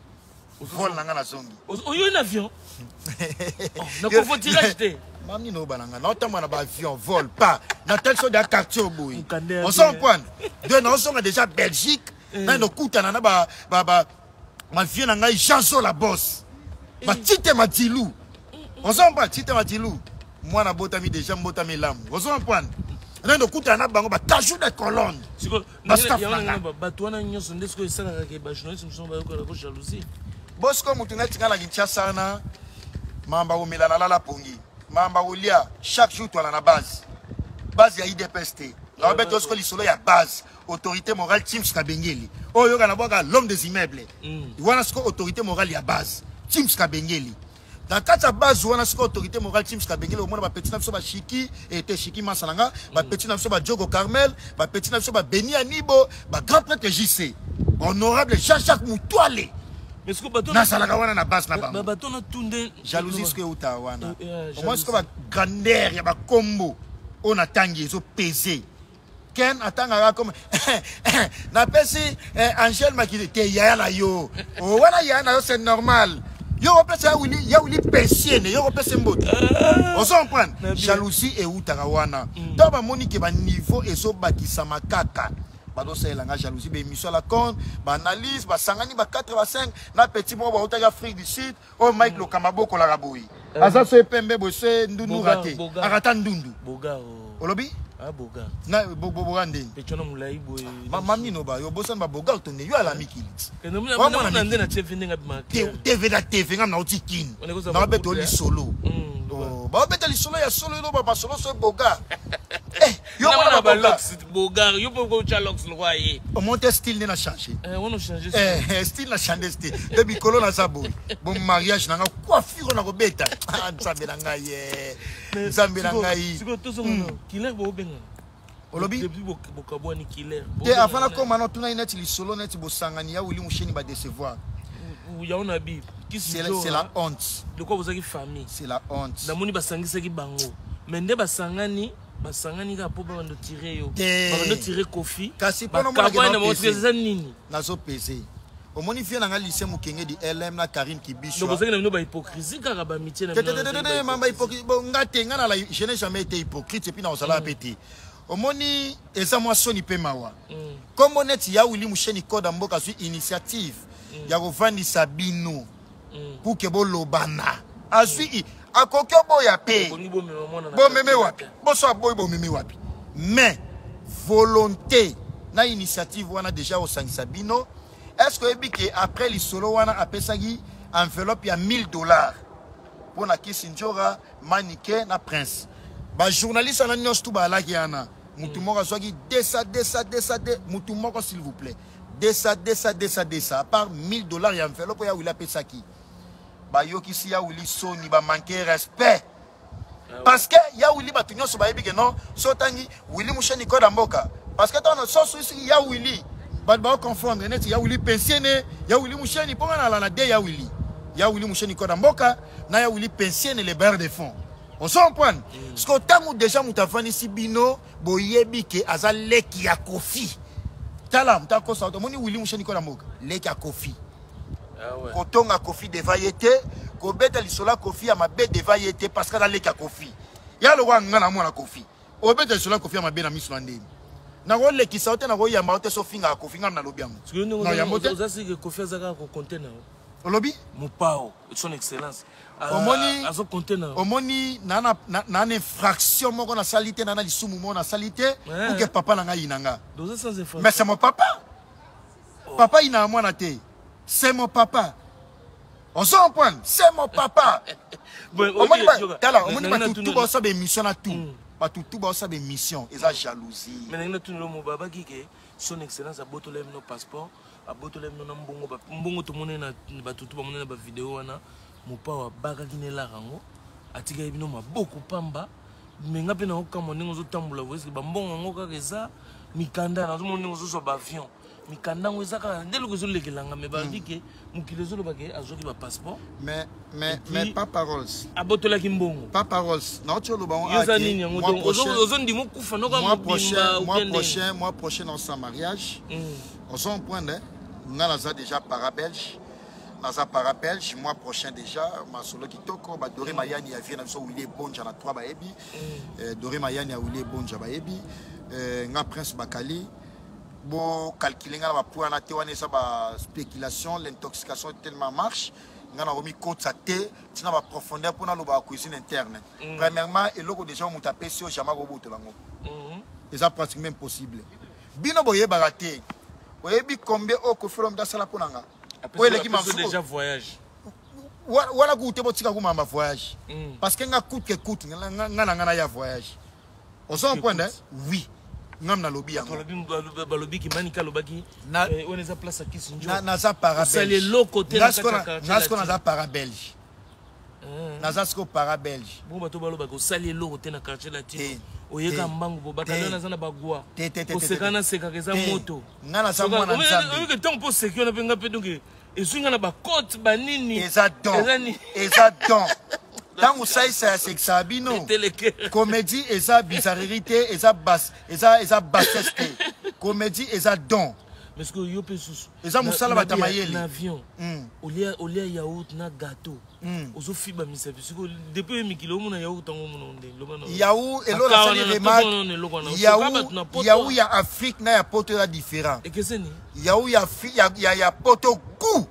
vol na nga, nazongi. Oyo na avion? Na covoiturage te? Mami, nini oyobana nga, naotambola na baavion, vol pa natali so deya quartier oboye. Ozo comprendre? De naozonga déjà Belgique, nani nokutana na bavieux na ngai, Jean Zola Bos, batite madilu. Ozo comprendre? Tite madilu, mwana botami déjà, mbotami elamu. Ozo comprendre? Nani nokutana na bango, batajou de colonne. Bastaff na nga. Bato wana nyonso nde sikoyo esalaka ke bajournaliste mosusu bayokaka ko jalousie. Bosiko motu neti nga na Kinshasa wana, mamba komela, nalala pongi, mamba kolia chaque jour, twala na base, base ya UDPS te. Naobeta osiko lisolo ya base, autorité morale Tims Kabengeli, oyo oyoka na bwaka l'homme des immeubles. Wana siko autorité morale ya base, Tims Kabengeli. Na kati ya base wana siko autorité morale Tims Kabengeli, omona bapeti na biso bashiki ete shiki masa na nga, bapeti na biso badiogo Carmel, bapeti na biso babeni Anibo, bagrand prêtre JC, honorable Jean-Jacques Mutwale. Nazalaka wana na base na bango. Bato na tunde. Jalousie soki euta wana, omoi sikoyo bagrandeur ya bakombo oyo natangi ezopese. Ken atangaka comme napesi Angele Makili te, yaya na yo wana, yaya na yo, c'est normal. Yo kopesa ya Wili Pensiene, yo kopesa mbote. Ozo comprendre? Jalousie eutaka wana. Ntango bamoni ke baniveau ezobakisama kaka, bazosalela nga jalousie, baémission ya la compte, baanalyse, basangani ba 4, ba 5 na petit moko bautaki Afrique du Sud, oyo Mike Lokamba bokolaka boye, aza so epembe boye, so ndundu rate, akata ndundu. Olobi boga ndeni? Mamino ba yo bosani babogar to nde yo ala mikili. TV na TV, nga nauti Kini, naobeta lisolo, baobeta lisolo ya solo, eloba masolo so boga. Yo bogar, yo mpo otya lox lokwa ye. Omonte style nde na change. Style na change te, nde mikolo naza boye. Bo mariage nanga, coiffure na kobeta, Nzambe na ngai ye, Nzambe na ngai. Killer bobenga. Olobi? Depuis bokabwani, killer. Te, avant nakoma na otuna ye neti lisolo neti bosangani ya Wili Musheni badecevoir. Yango na bi. C'est la honte. Lokwa bozalaki famille. C'est la honte. Namoni basangisaki bango, mais nde basangani, basangani kaka mpo babando tire yo, babando tire Kofi. Kasi bakabwani na bango, eza nini? Nazopese, omoni vie na nga, lycée Mokenge di LM na Karine Kibisho. Bozalaki na bino bahypocrisie kaka, bamitié. Na nga te, nga na je n'ai jamais été hypocrite, et puis na ozalaka mpe te. Omoni, eza mwa soni mpe mawa. Kombo neti ya Wili Musheni, koda mboka, azwi initiative ya kovandisa bino pour ke bolobana. Azwi, akoki oboya mpe, bomeme wapi? Boso aboyi, bomeme wapi? Mais volonté na initiative wana déjà osangisa bino. Est ce que oyebi ke après lisolo wana apesaki enveloppe ya 1000 $ mpo na Kisi Njora, Manike na Prince? Bajournaliste wana nyonso tu baalaki wana, mutu moko azwaki 200, 200, 200, 2 mutu moko, s'il vous plaît, 200, 200, 200, 200, à part 1000 $ ya enveloppe oyo ya Wili apesaki. Bayokisi ya Wili soni, bamanke respect, parce que ya Wili, bato nyonso bayebi ke non, so otangi Wili Musheni koda mboka, parce que ntango so soki ya Wili, bato baoconfondre neti ya Wili Pensiene, ya Wili Musheni, mpo nga nala na de ya Wili, ya Wili Musheni koda mboka na ya Wili Pensiene, le bailleur de fonds. Ozo comprendre? Parce que ntango déjà moto avandisi bino, boyebi ke aza leki ya Kofi. Tala, moto akosa, omoni Wili Musheni koda mboka, leki ya Kofi. Ah ouais. Kotonga Kofi devant ye te, kobeta lisolo ya Kofi ya mabe devant ye te, parce que aza leki ya Kofi. Ya lokwa nga na mwana Kofi, obeta lisolo ya Kofi ya mabe na miso na ndeni, nakolekisa yo te, nakoyamba yo te. So ofingaka Kofi, ngam nalobi yango. Sikoyo ndenge Na yambo te. Oza sike Kofi aza kaka kokonte na yo. Olobi? Mopao, son excellence Omoni- azokonte na yo. Omoni, na infraction moko nasali te, na lisumu moko nasali te Ouais. pour que papa na ngai yina nga. Oza sans infraction. Mais c'est mon papa. Papa yina mwana te, c'est mon papa. Ozo comprendre? C'est mon papa. Bon, Omoni ok, yoka. tala, omoni, Na- na- bato tu baosala baémission na tout, bato tu baosala baémission, eza jalousie. Mais ndenge natuni lomo, babaki ke son excellence abotola bino passeport, abotola bino na mbongo, mbongo tomoni na bato tu bamoni na bavideo wana, Mopao abakaki na elaka yango, atikaki bino maboko pamba. Me nga mpe naokamwa ndenge ozotambola boye, eske bambongo yango kaka eza mikanda? Nazomona ndenge ozozwa baavion, mikanda yango eza kaka nde eloko ezolekelanga. Me balobi ke mokili ezoloba ke azwaki bapasseport. Mais pas paroles. Abotolaki mbongo. Pas paroles, nauti oloba ngo. Yo oza nini yango? Donc ozondima okufa noka? Mois prochain, mois prochain, mois prochain dans mariage. Ozo comprendre? Nga naza déjà para belge, naza para belge. Mois prochain déjà, masolo kitoko. Badore mayani ya vie na biso Wili Ebonja na 3 bayebi. Dore mayani ya Wili Ebonja bayebi. Nga Prince Bakali, bocalcule nga na bapoint wana te. Wana eza baspéculation, l'intoxication tellement marche. Nga nakomi kotisa te ntina baprofondeur mpona alobaka cuisine interne. Premièrement, eloko déjà moto apesi yo, jamais akobotola yango. Eza pratiquement impossible. Bino boyebaka te. Oyebi combien oyo Kofi Olomide asala mpo na nga? Oyo eleki déjà voyage. Wana kuku te, botika kumamba voyage, parce que nga coûte que coûte, nga na nga na ya voyage. Ozo comprendre? Oui, ngam nalobi yango. Balobi kimanika alobaki wana eza place ya kisi. Naza para. Osali eloko te. Nga sikoyo naza para belge, naza sikoyo para belge. Bongo bato balobaka osali eloko te na Quartier Latino, oyeka mbangu po bakali naza na bagwa, koseka nasekaka eza moto. Nga naza mwana Nzambe. Oyeke ntango mpo oseki wana mpe nga mpe, donc ezwi nga na bacote banini. Eza don, eza don. Ntango osalisa ya sekisaka bino, comédie eza bizarrerie te, eza bas, eza bassesse te. Comédie eza don. Mais ce que yo mpe susu Eza mosala bato ya mayele. Na avion olia yaourt na gâteau, ozofiba misapi. Sikoyo depuis oye mikili, omona yaourt yango, omona nde? Yaourt, eloko nasali remarque, yaourt ya Afrique na ya poto eza différent. Ekeseni. Yaourt ya poto goût,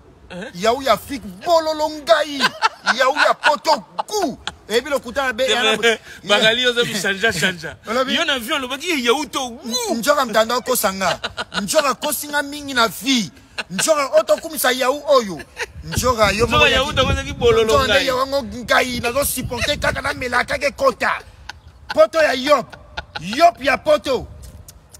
yaourt ya Afrique bololo. Ngai yaourt ya poto goût, eyebi lokuta na be. Bakali oza bichanja chanja. Yo na avion olobaki yaourt goût. Nzoka mtanda okosa nga, nzoka akosi nga mingi na vie. Nzoka oyo tokumisa yaourt oyo, nzoka yo Nzoka yaourt yango ezalaki bololo. Nzoka nde ngai. Yaourt yango ngai nazosupporte kaka, namela kaka ekota poto ya yop yop ya poto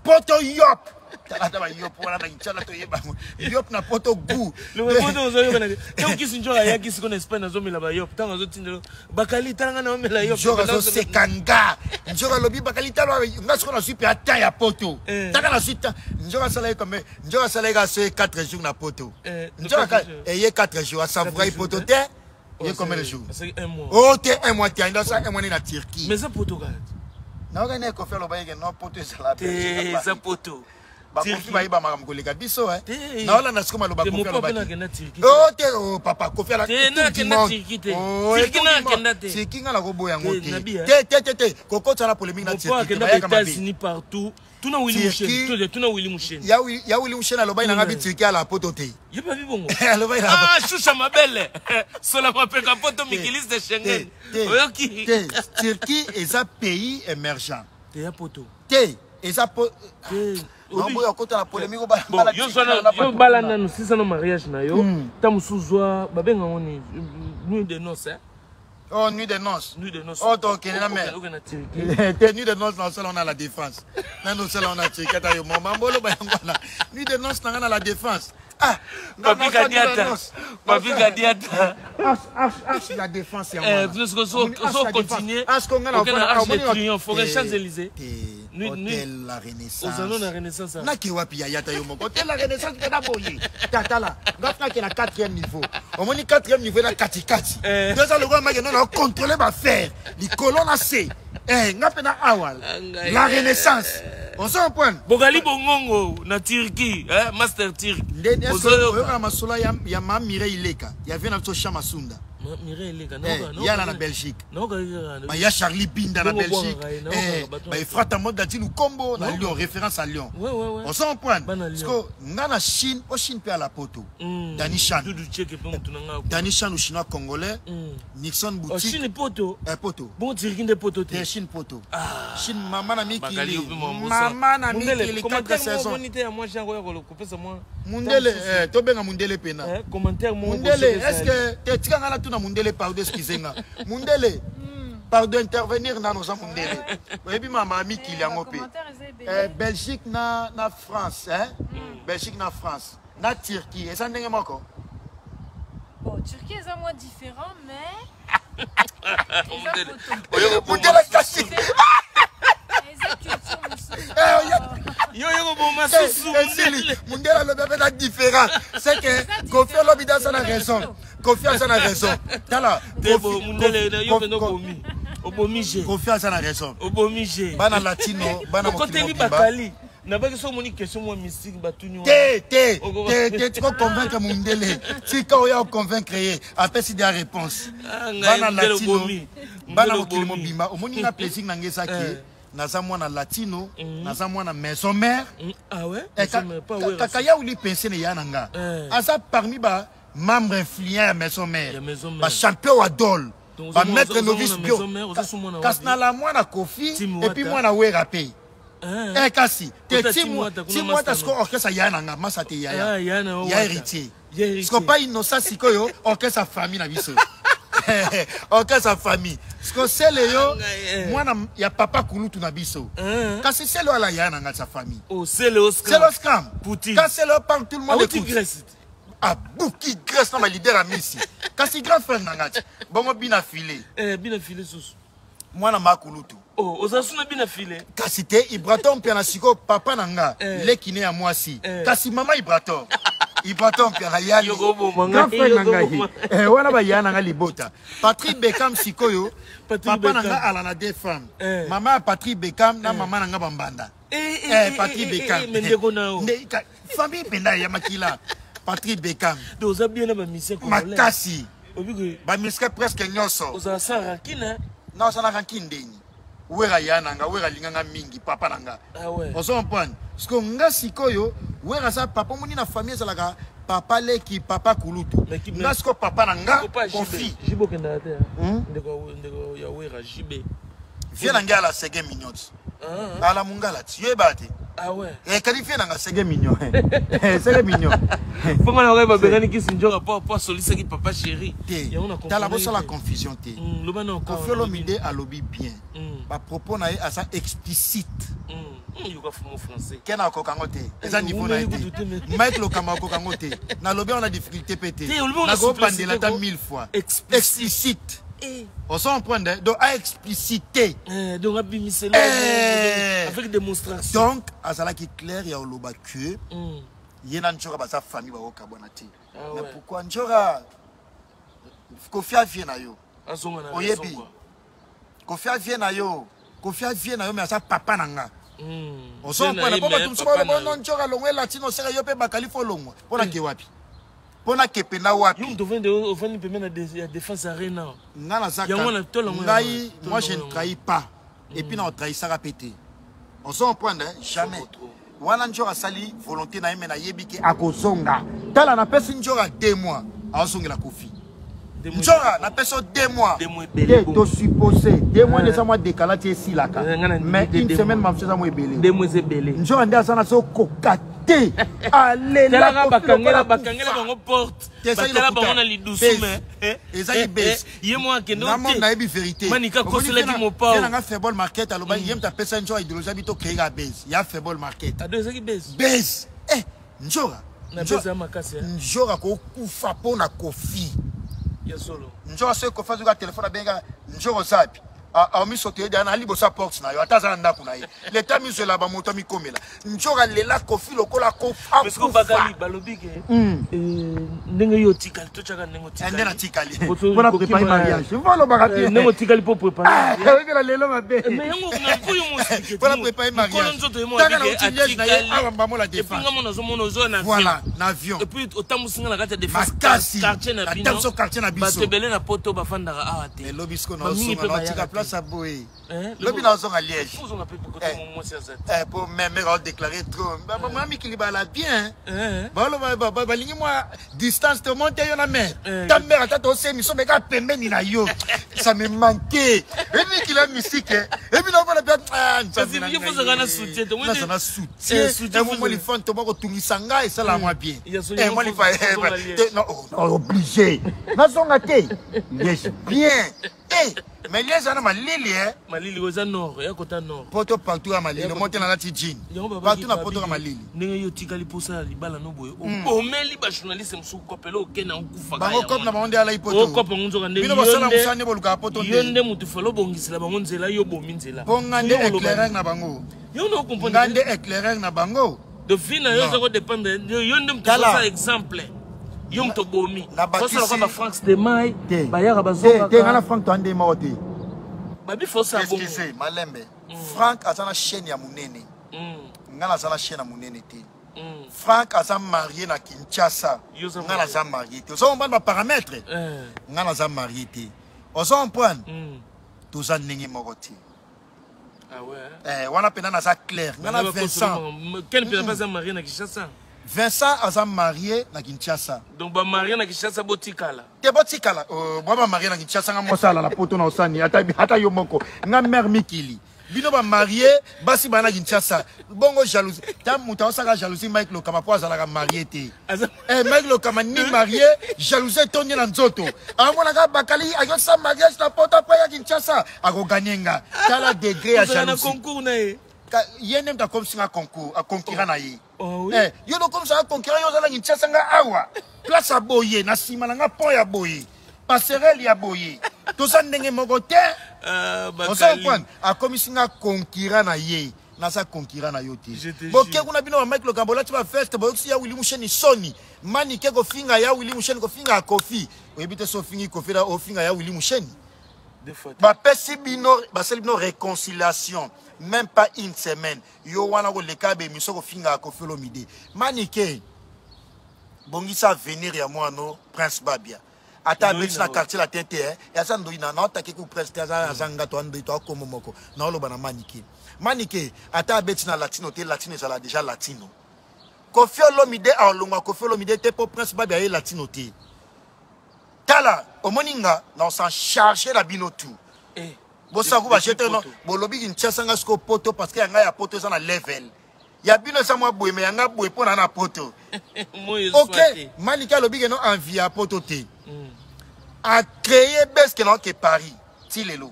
poto yop. Tala ata bayop wana na Kinshasa, toyeba yop na poto goût. Poto ozoyokana te. Ntango kisi nzoka ayaki siko na Espagne, azomela bayop. Ntango azotinda bakali, talanga na omela yop. Nzoka azoseka nga. Nzoka alobi bakali, tala nga siko nazwi mpe ata ya poto. Taka nazwi ta nzoka asala ye comme nzoka asala ye kaka soki 4 jours na poto. Nzoka 4 jours. Eye 4 jours, asavrai poto te. Ye combien de jours? Asaki un mois. O te, un mois te, ainda asala un mois nde na Turquie. Mais eza poto kaka. Nayoka nde Kofi aloba yeke no poto ezala. Te, eza poto. Bakofi Turquie. bayeba makambo koleka biso, eh. Te. Naolanda siko maloba Te, Kofi mopo mpe alobaki. nakenda Turquie. O te, o papa Kofi ala Te, nakenda Turquie te. Turquie nakenda te. Turquie nga nakoboya yango. Te, Te. nabi, eh. Te, te, te, te, kokota na polémique na Mopo Turquie te, akenda bayaka mabe. États-Unis partout. Tuna Willi Turquie. Musheni, tuna Willi Musheni. Ya Willi Musheni alobaki nanga bi Turquie ala poto te. Ye babi bongo. Alobaki na Ah, shusha mabele, sola mapeka, poto mikiliste Schengen. Te. Oyoki? Te, Turquie eza pays émergent. Te, ya poto. Te. Eza po naboya kota na polémique. Yo bala nanu, sisa na mariage na yo. Ta mosusu zwa, babenga ngo nini, nuit de noces, hein? Oh, nuit de noces. Nuit de noces. Oh, tokende na mer. Okende na Turquie. Te, nuit de noces na osala wana la Défense. Nano osala wana Turquie, ata yo moma mboloba yango wana. Nuit de noces na nga na la Défense. Ah, Papi Kadiata. Papi Kadiata. Arche la Défense yango wana. So continue. Okende na Arche de Triomphe, okende Champs-Élysées. Hôtel La Renaissance. Ozano na Renaissance. Nake wapi yaya ta yo moko? Hôtel La Renaissance mpe boye. Tatala, nga nake na quatrième niveau. Omoni quatrième niveau na katikati. Eza lokola make no na contrôler baaffaire. Likolo na se. Nga mpe na awa. La Renaissance. Ozo comprendre? Bogali bongongo na Turquie, hein, master turc. Ndeni oyoka masolo ya ma Mireille Leka, ya vie na biso Chama Sunda. Yana na Belgique, baya Charlie Binda na Belgique, baefrata Moda di Lukombo na Lyon, référence à Lyon. Ozo comprendre? Parce que nga na Chine, o Chine mpe ala poto. Dani Chan, Dani Chan, chinois congolais, Nixon Boutique. Chine poto. Poto. Bon, Turquie nde poto te? Chine poto. Chine, mama na mikili, mama na mikili, 4 saisons. Mundele, tobenga mundele pena. Commentaire. Mundele, est ce que te tika nga natuna mundele, pardon, excuse nga mundele, pardon, intervenir nano oza mundele, oyebi mama ya mikili yango mpe Belgique na France, hein? Belgique na France na Turquie eza ndenge moko? Bon, Turquie eza moins différent, mais mundele kasi. Eza culture mosusu. Yo yo koboma susu. Esili mundele alobi ape na différent, c'est que Kofi alobi da aza na raison, Kofi aza na raison, tala. Mundele, yo mpenza obomi, obomi je. Kofi aza na raison. Obomi je. Bana latino, bana okoteli bakali nabaki so omoni question mwa mystique batuni. Te, te, te, te, tika convaincre mundele, tika oya oconvaincre ye, apesi dia réponse. Bana latino, bana mokili mobimba, omoni nga plaisir na nga ezaki naza mwana latino, naza mwana maison mère. Ah ouais? Kaka ya uli pense ne ya na nga aza parmi ba membre influent ya maison mère, bachampion wa dol, bamaître novice bio, kasi na la mwana Kofi et puis mwana Wera mpe. Kasi te, timu ata siko orchestre ya na nga masa te, yaya ya héritier siko pa Innocent, sikoyo orchestre famille na biso, orchestre famille siko sele yo mwana ya papa kulutu na biso, kasi sele ala ya na nga sa famille. Sele. Sele Scram. Quand Sele parle, tout le monde écoute. Abuki Grèce na baleader ya misi, kasi grand frère na nga ti bongo bina file. Bina file susu. Mwana makulutu. Oza suna bina file. Kasi te, Ibrator mpe na sikoyo papa na nga leki ne ya mwasi, kasi mama Ibrator, Ibrator mpe na yali grand frère na ngai wana, baya na nga libota. Patrick Bekam sikoyo papa na nga ala na deux femmes, mama ya Patrick Bekam na mama na nga bambanda. Patrick Bekam famille mpenza ya makila, Patrick Bekam. Oza bien na bamusicien. Makasi, bamusicien presque nyonso. Ozala sans rancune? Na oza rancune ndeni? Wera ya na nga, Wera alinganga mingi, papa na nga. Ozo comprendre? Parce que nga sikoyo Wera aza papa, omoni na famille ezalaka papa leki, papa kulutu, nga sikoyo papa na nga Kofi. JB okendaka te? Ndeko ya Wera, JB. Vie na ngai ala sege mignon, ala mongala ti yoyeba te. Ekali vie na nga sege mignon, sege mignon. Mponga na ngai babengani kisi nzoka po asolisaki papa chéri. Te, tala, bosala confusion te. Kofi Olomide alobi bien, bapropos na ye aza explicite. Yoka fumo français. Ke na akoka yango te, eza niveau na ye te. Mike Lokamba akoka yango te, nalobi yango na difficulté mpe te, nakobandela ata mille fois. Explicite, ozo comprendre? Donc aexplicité. Donc abimiselo avec démonstration. Donc azalaki clair ya oloba que ye na Nzoka baza famille, bakokabwana te. Mais pourquoi Nzoka, Kofi avie na yo, oyebi Kofi avie na yo, Kofi avie na yo, mais aza papa na nga, ozomprendre? Mpo bato mosusu baloba: "Nzoka longwa elatino oseka yo mpe bakali fo longwa." Mpo nake wapi? Mpo nakepe na wapi? Yo moto ofandi pembeni ya Défense Arena. Nga naza ngai, moi je ne trahis pas et puis na otrahisaka mpe te, ozo comprendre? Jamais. Wana Nzoka asali volonté na ye, me nayebi ke akozonga. Tala, napesi Nzoka 2 mois, azongela Kofi. Nzora napesi yo 2 mois. Te tosuppose 2 mois nde eza mwa décala ti esilaka, mais une semaine mamosu eza mwa ebele. 2 mois eza ebele. Nzora nde aza na azokoka te. Alelaka, bakangela bango porte, batala bango na lidusu, mais ezaki base. Ye mo akende. Te, nayebi vérité. Manika koselaki mopao. Nanga Febol Market aloba, ye moto apesa nzora idéologie abi tocréer ka base ya Febol Market. Ado ezaki base. Base, eh, nzora. Na base ya makasi. Nzora kokufa mpo na Kofi. Ya solo. Nzora, soki Kofi azoka telefone, abenga nzora: "Ozapi?" Aomisoto ye na liboso ya porte na yo, ata aza na ndako na ye, leta mizwela bamoto amikomela. Nzoka lela Kofi lokola. Kofuakufa. Balobi ke ndenge yo otikali, totyaka ndenge. Nde natikali mpona préparer mariage, valobaka te. Ndenge otikali mpo préparer. Oyebela lelo mabe. Yango nakoyo. Mpona préparer mariage. Nzoto ye. Taka na uti Liège na ye awa, mbamo la Défense. Nga mona azomona ozo na Voilà, na avion. Et puis otambusinga na kati ya Défense. Makasi. Quartier na bino. Natambuso quartier na biso. Bato ebele na poto bafandaka awa te. Lobi siko Bamingi mpe naozonga, naotika bayaka. place ya boye. Eh, lobi naozonga Liège. Ozonga mpe kote mwasi aza te. Po meme aodéclare trop, mwa mikili bala bien. Eh, baloba balingi mwa distance te, omonte yo na mare. Eh, ta mare ata tose émission meka pembeni na yo, ça me manquait. Ebi mikili ya mystique, ebi naomona mpe. Kasi yo fozalaka na soutien te, naza na Eh, soutien. soutien. Mwa lifan to bakotungisa ngai, esala mwa bien. Ya so, Eh, mwa yo lifa ozonga Liège. te, non, oh, non, obligé nazonga te, Liège bien. Eh, mais Liège wana malili, eh. Malili oza nord ya kota nord. Poto partout ya malili, omo te nalati jean. Yango Partout na poto ya malili. Ndenge yo otikali mposa ya libala no boye, omeli bajournaliste mosusu kopele, okende okufaka. Bango cope na bango nde alai poto. Okopa ngo nzoka nde Bino bosala mosala nde bolukaka poto. Yo nde nde motu fale obongisela bango nzela, yo bomi nzela. Mpo nga nde éclaireur na bango. Yo nde Nga ocomprendre nde éclaireur na bango. De vie na yo Non. eza kodépendre, yo nde motu Tala. osala exemple, yo moto obomi. Na bakisi- Osala kwa bafrank Stemai. Te. Bayaka. Te te, nga na Bazongaka. Frank to ande moko te. Babi fosa bongo. Excuse, malembe. Frank aza na chaîne ya monene. Nga naza na chaîne ya monene te. Frank aza marié na Kinshasa. Yo oza Nga marié. naza marié te, oza comprendre baparametre. Nga naza marié te, oza comprendre. Toza ndenge moko te. Ah ouais. Eh, wana mpena naza clair, nga na Vincent. Ken mpe aza marié na Kinshasa. Vincent aza marié na Kinshasa. Donc bamarie na Kinshasa botikala. Te, botikala. Bwa bamarie na Kinshasa, nga mosala na poto na osani ata, ata yo moko nga mare mikili, bino bamarie basi baa na Kinshasa bongo jalousie ta moto aosaka jalousie. Mike Lokama mpo azalaka marie te. Eh, Mike Lokama ni marie, jalousie etondi na nzoto, amonaka bakali akosala mariage na poto mpo ya Kinshasa akoganye nga. Tala degré ya Ozala na jalousie. concours na ye. Ye nde moto akomisinga concours, akonkura na ye. Oh, oui. Eh, yo nokomisaka concurrent, yo oza na Kinshasa, nga awa place ya boye, na nsima na nga pont ya boye, passerelle ya boye, toza ndenge moko te. Ah, Oza bakali. comprendre, akomisi nga concurrent na ye, naza concurrent na yo te. Je te Boke jure. kuna bino bamike Lokambo olati baveste, boyokisi ya Wili Musheni soni, manike kofinga ya Wili Musheni, kofinga ya Kofi, oyebi te so ofingi Kofi na ofinga ya Wili Musheni. Deux fois te. Bapesi bino, basali bino réconciliation, même pas une semaine, yo wana koleka baémission kofinga ya Kofi Olomide. Manike, bongisa avenir ya mwana Prince Babia, ata Ndoi abeti na na Quartier Latin te, eh, aza ndoi na naotaki ku Prince te, aza nga to andoi to akomo moko naoloba na Manike. Manike, ata abeti na Latino te, Latino ezala déjà Latino. Kofi Olomide aolongwa Kofi Olomide te mpo Prince Babia aye Latino te. Tala, omoni nga na osan charge na bino tout. Eh, Bosaku bajete no. poto. Bolobi Kinshasa, nga siko poto, parce que yanga ya poto eza na level ya bino, eza mwa boye, me yanga boye mpo na na poto. Moi ezwa Ok. te. Maliki alobi ke no envie ya poto te, acréé beske na oke Paris ti lelo.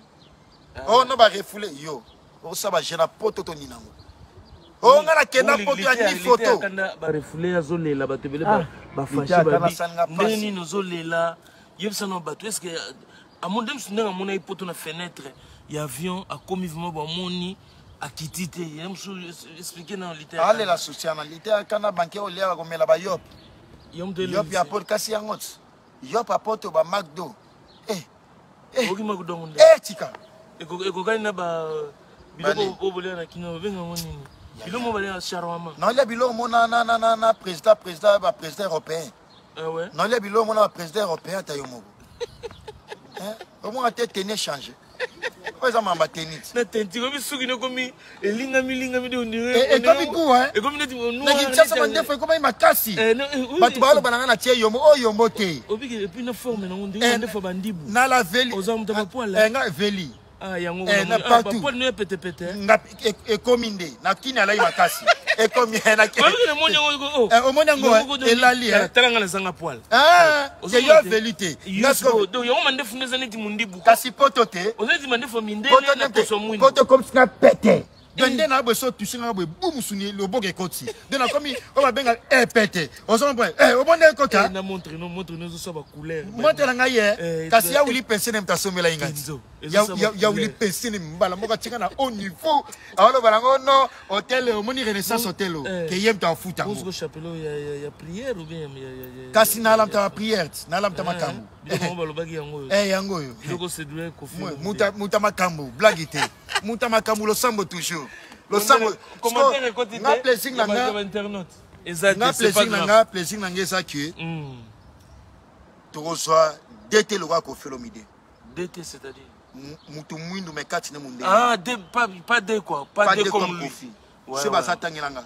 Oh no, barefule yo, osala baje na poto to nini nango. O nga nakenda poto ya ni photo. Kanda barefule, azolela, bato ebele Ah, bafâché. Lite ata Babi nasalinga ndenge pasi. nini ozolela? Yebisa na bato, est-ce amonde mosu ndenge amona ye poto na fenêtre ya avion, akomi vraiment, bamoni akiti te, ye mosu explique na lite. Alela soutien na lite akanda banke, oliaka komela bayop. Yo moto. Yop ya poto, kasi yango ti yop apoto bamacdo, eh. Oki makudongo nde. Eh, tika. Ekokani na ba Bani. biloko oyo bolia na kino, babengango nini, biloko mo balia shawarma. Naolia biloko mo na président, baprésident européen. Ah ouais. Naolia biloko mo na baprésident européen, ata yo moko. Omona te, tenue change. Oyo eza mamba tenite. Na teinture obi suki nekomi elingami lingami de ondire. Eh, ekomi goût, hein? Ekomi neti noir. Na Kinshasa mandefu ekomaki makasi. Eh, non, eh, oui. Bato baloba na nga na tie yombo, oyo yombo te. Obiki et puis na forme nango ndenge Eh, mandefu ya bandibu. Na la veli. Oza moto ya bapoil, Eh, nga veli. Ah yango Eh, na ah, partout. bapoil no ya pete pete. Nga ekomi nde. Na kini alai makasi. Ekomi eh, na kini. Babiki na moni yango oh. Eh, omoni yango, eh, elali, eh. Tala nga nazanga poil. Ah, Ozo ke yo mona te. veli te. Yo Nga sikoyo- sikoyo, donc yango mandefu nde eza neti mondibu. Kasi poto te. Oza neti mandefu ya mindele Poto na te. poso mwindu. Poto comme singa pete. Donc nde na boye so touche nga boye bu musuni loboko ekoti. Donc nakomi oyo babenga eh pete. Ozo comprendre? Eh obonde ekota. Eh, na montre no montre no ezoswa ba couleur. Montre na ngai ye. Eh, Kasi ya wuli pense ne mtasomela inga. Enzo, Ya ezosala ya ya wuli couleur. pense ne mbala moko atika na haut niveau. Aloba nango no hotel omoni Renaissance hotel o. Eh. Ke ye mta afuta Bongo ngo. chapelet ya ya ya prière ou bien ya ya ya. Kasi na alamta ba prière, na alamta makambo. Biloko yango balobaki yango oyo. Eh yango oyo. Biloko sedule Koffi. Muta muta makambo, blague te. Muta makambo losambo toujours. Losambo. Commentaire ekoti te. Nga plaisir na Ya nga. ba internaute. Eza Nga te, c'est pas plaisir na grave. nga, plaisir na nga eza que tokozwa DT lokola Koffi Olomide. DT c'est-à-dire Mutu mwindu me kati ne mundele. Ah, D, pas D quoi, pas, Pas D D comme comme lui. Koffi. Ouais, Se ouais. baza tangela nga.